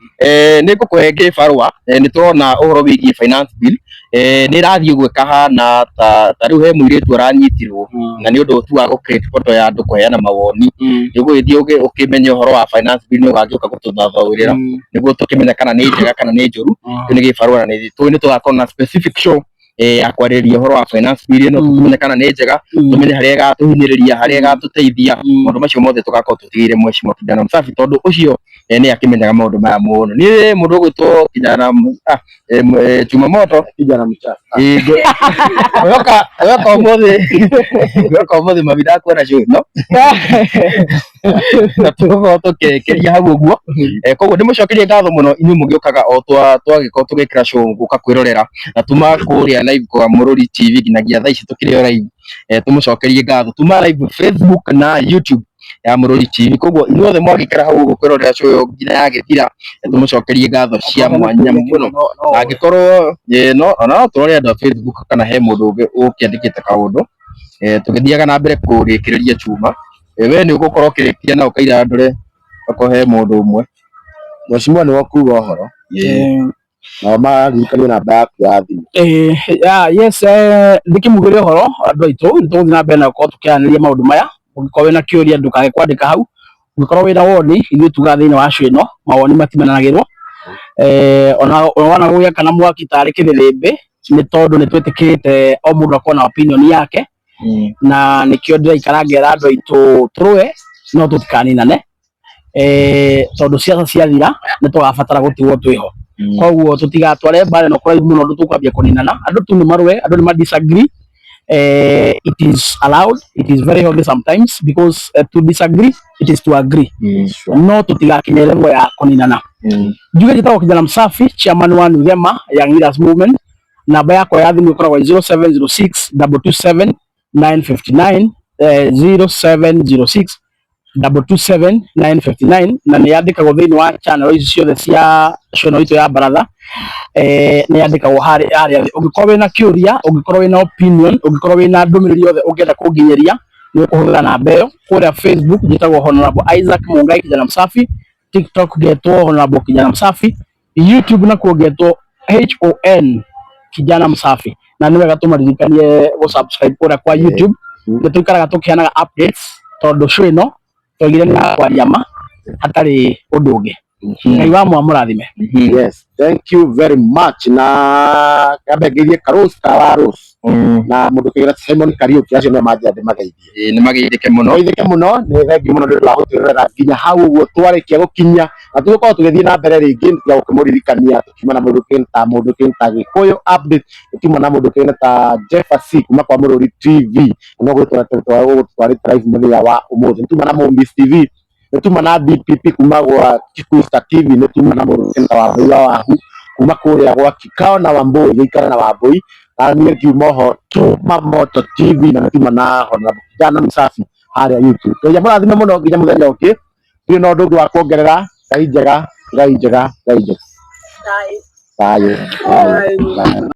nĩ ngũkũhe gĩbarũa. Nĩ tũrona ũhoro wĩgiĩ finance bill nĩ ĩrathiĩ ũguo ĩkahana ta rĩu he mũirĩtu aranyitirwo na nĩ ũndũ tu wa gũ create portal ya andũ kũheana mawoni. Nĩ ũgũgĩthiĩ ũkĩmenye ũhoro wa finance bill, nĩ ũgagĩũka gũtũthathaũrĩra nĩguo tũkĩmenye kana nĩ njega kana nĩ njũru. Kĩu nĩ gĩbarũa na nĩ tũĩ nĩ tũgakorwo na specific show ya kwarĩrĩria ũhoro wa finance bill ĩno, tũmenye kana nĩ njega, tũmenye harĩa ĩgatũhinyĩrĩria, harĩa ĩgatũteithia. Maũndũ macio mothe tũgakorwo tũtigĩire mheshimiwa Kijana Msafi tondũ ũcio nĩ akĩmenyaga maũndũ maya mũno. Niĩ mũndũ ũgwĩtwo Kijana Chuma Moto. Kijana mchafu. Ngwĩhoka ũmũthĩ mami ndakuona show ĩno na tũgũkorwo tũkĩrĩkĩria hau ũguo. Koguo ndĩmũcokerie ngatho mũno inyuĩ mũgĩũkaga o twagĩkorwo tũgĩkĩra show gũka kwĩrorera na tuma kũrĩa live kwa Mũrũri TV nginyagia thaa ici tũkĩrĩ o live. Tũmũcokerie ngatho tuma live Facebook na YouTube ya Mũrũri TV. Koguo inyuothe mwagĩikara hau ũguo kwĩrorera show ĩyo nginya yagĩthira, tũmũcokerie ngatho cia mwanya mũno. Angĩkorwo no ona no tũrore andũ a Facebook kana he mũndũ ũngĩ ũkĩandĩkĩte kaũndũ. Tũgĩthiaga na mbere kũrĩkĩrĩria chuma, we nĩ ũgũkorwo ũkĩrĩkia na ũkaira ndore okorwo he mũndũ ũmwe. Mheshimiwa, nĩ wakuga ũhoro nao maririkanie namba yaku ya thimũ. Yes, ndĩkĩmugĩre ũhoro andũ aitũ, nĩ tũgũthiĩ na mbere na gũkorwo tũkĩaranĩria maũndũ maya. Ũngĩkorwo wĩna kĩũria, ndũkage kwandĩka hau. Ũngĩkorwo wĩna woni, ithuĩ tugaga thĩinĩ wa show ĩno mawoni matimenanagĩrwo. Ona wana gũgĩaka na mwaki tarĩ kĩrĩrĩmbĩ nĩ tondũ nĩ twĩtĩkĩrĩte o mũndũ akorwo na opinion yake, na nĩkĩo ndĩraikara ngera andũ aitũ tũrũe no tũtikaninane, tondũ ciaca ciathira nĩ tũgabatara gũtigwo twĩho. Koguo tũtigatware mbara ĩno kũraihu mũno ũndũ tũkwambia kũninana. Andũ tu nĩ marũe, andũ nĩ ma disagree. It is allowed, it is very healthy sometimes because to disagree, it is to agree, no tũtigakinye level ya kũninana. Njuge njĩtagwo Kijana Msafi, chairman wa Nugema Young Leaders Movement. Namba yakwa ya thimũ ĩkoragwo 0706 227 959, 0706 227 959, na nĩ yandĩkagwo thĩinĩ wa channel ici ciothe cia channel itũ ya baratha. Nĩ yandĩkagwo harĩa harĩa thĩ. Ũngĩkorwo wĩna kĩũria, ũngĩkorwo wĩna opinion, ũngĩkorwo wĩna ndũmĩrĩri yothe ũngĩenda kũnginyĩria, nĩ ũkũhũthĩra namba ĩyo. Kũrĩa Facebook njĩtagwo Honorable Isaac Mungai Kijana Msafi, TikTok ngetwo Honorable Kijana Msafi, YouTube nakuo ngetwo HON Kijana Msafi. Na nĩ wega tũmaririkanie gũ subscribe kũrĩa kwa YouTube, nĩ tũikaraga tũkĩheanaga updates tondũ show ĩno twaigire nĩ ya kwaria ma hatarĩ ũndũ ũngĩ. Ngai wa mwamũrathime. Yes, thank you very much. Na kambe ngeithie Karose ka wa Rose na mũndũ kĩgira Simon Kariuki, acio nĩo manjĩra ndĩmageithie. Ĩĩ, nĩ mageithĩke mũno. Geithĩke mũno, nĩ thengiũ mũno nĩ ũndũ wa gũtwĩrorera nginya hau ũguo twarĩkia gũkinya, na tũgũkorwo tũgĩthiĩ na mbere rĩngĩ tiga gũkĩmũririkania tũkiuma na mũndũ kĩna ta mũndũ kĩna ta Gĩkũyũ update, tũkiuma na mũndũ kĩna ta Jefferson kuma kwa Mũrũri TV, no gũgũtwarĩte live mũthenya wa ũmũthĩ. Nĩtuma na Mũmbis TV, nĩtuma na DPP kuma gwa Kikusta TV, nĩtuma na mũndũ kĩna ta Wambui wa Wahu kuma kũrĩa gwa Kikao na Wambui, gĩikara na Wambui, na niĩ ngiuma oho Chuma Moto TV, na nĩtuma na Honorable Kijana Msafi harĩa YouTube. Ngai amũrathime mũno nginya mũthenya ũngĩ. Ndirĩ na ũndũ ũngĩ wa kuongerera. Ngai njega, Ngai njega, Ngai njega. Thayũ, thayũ, thayũ.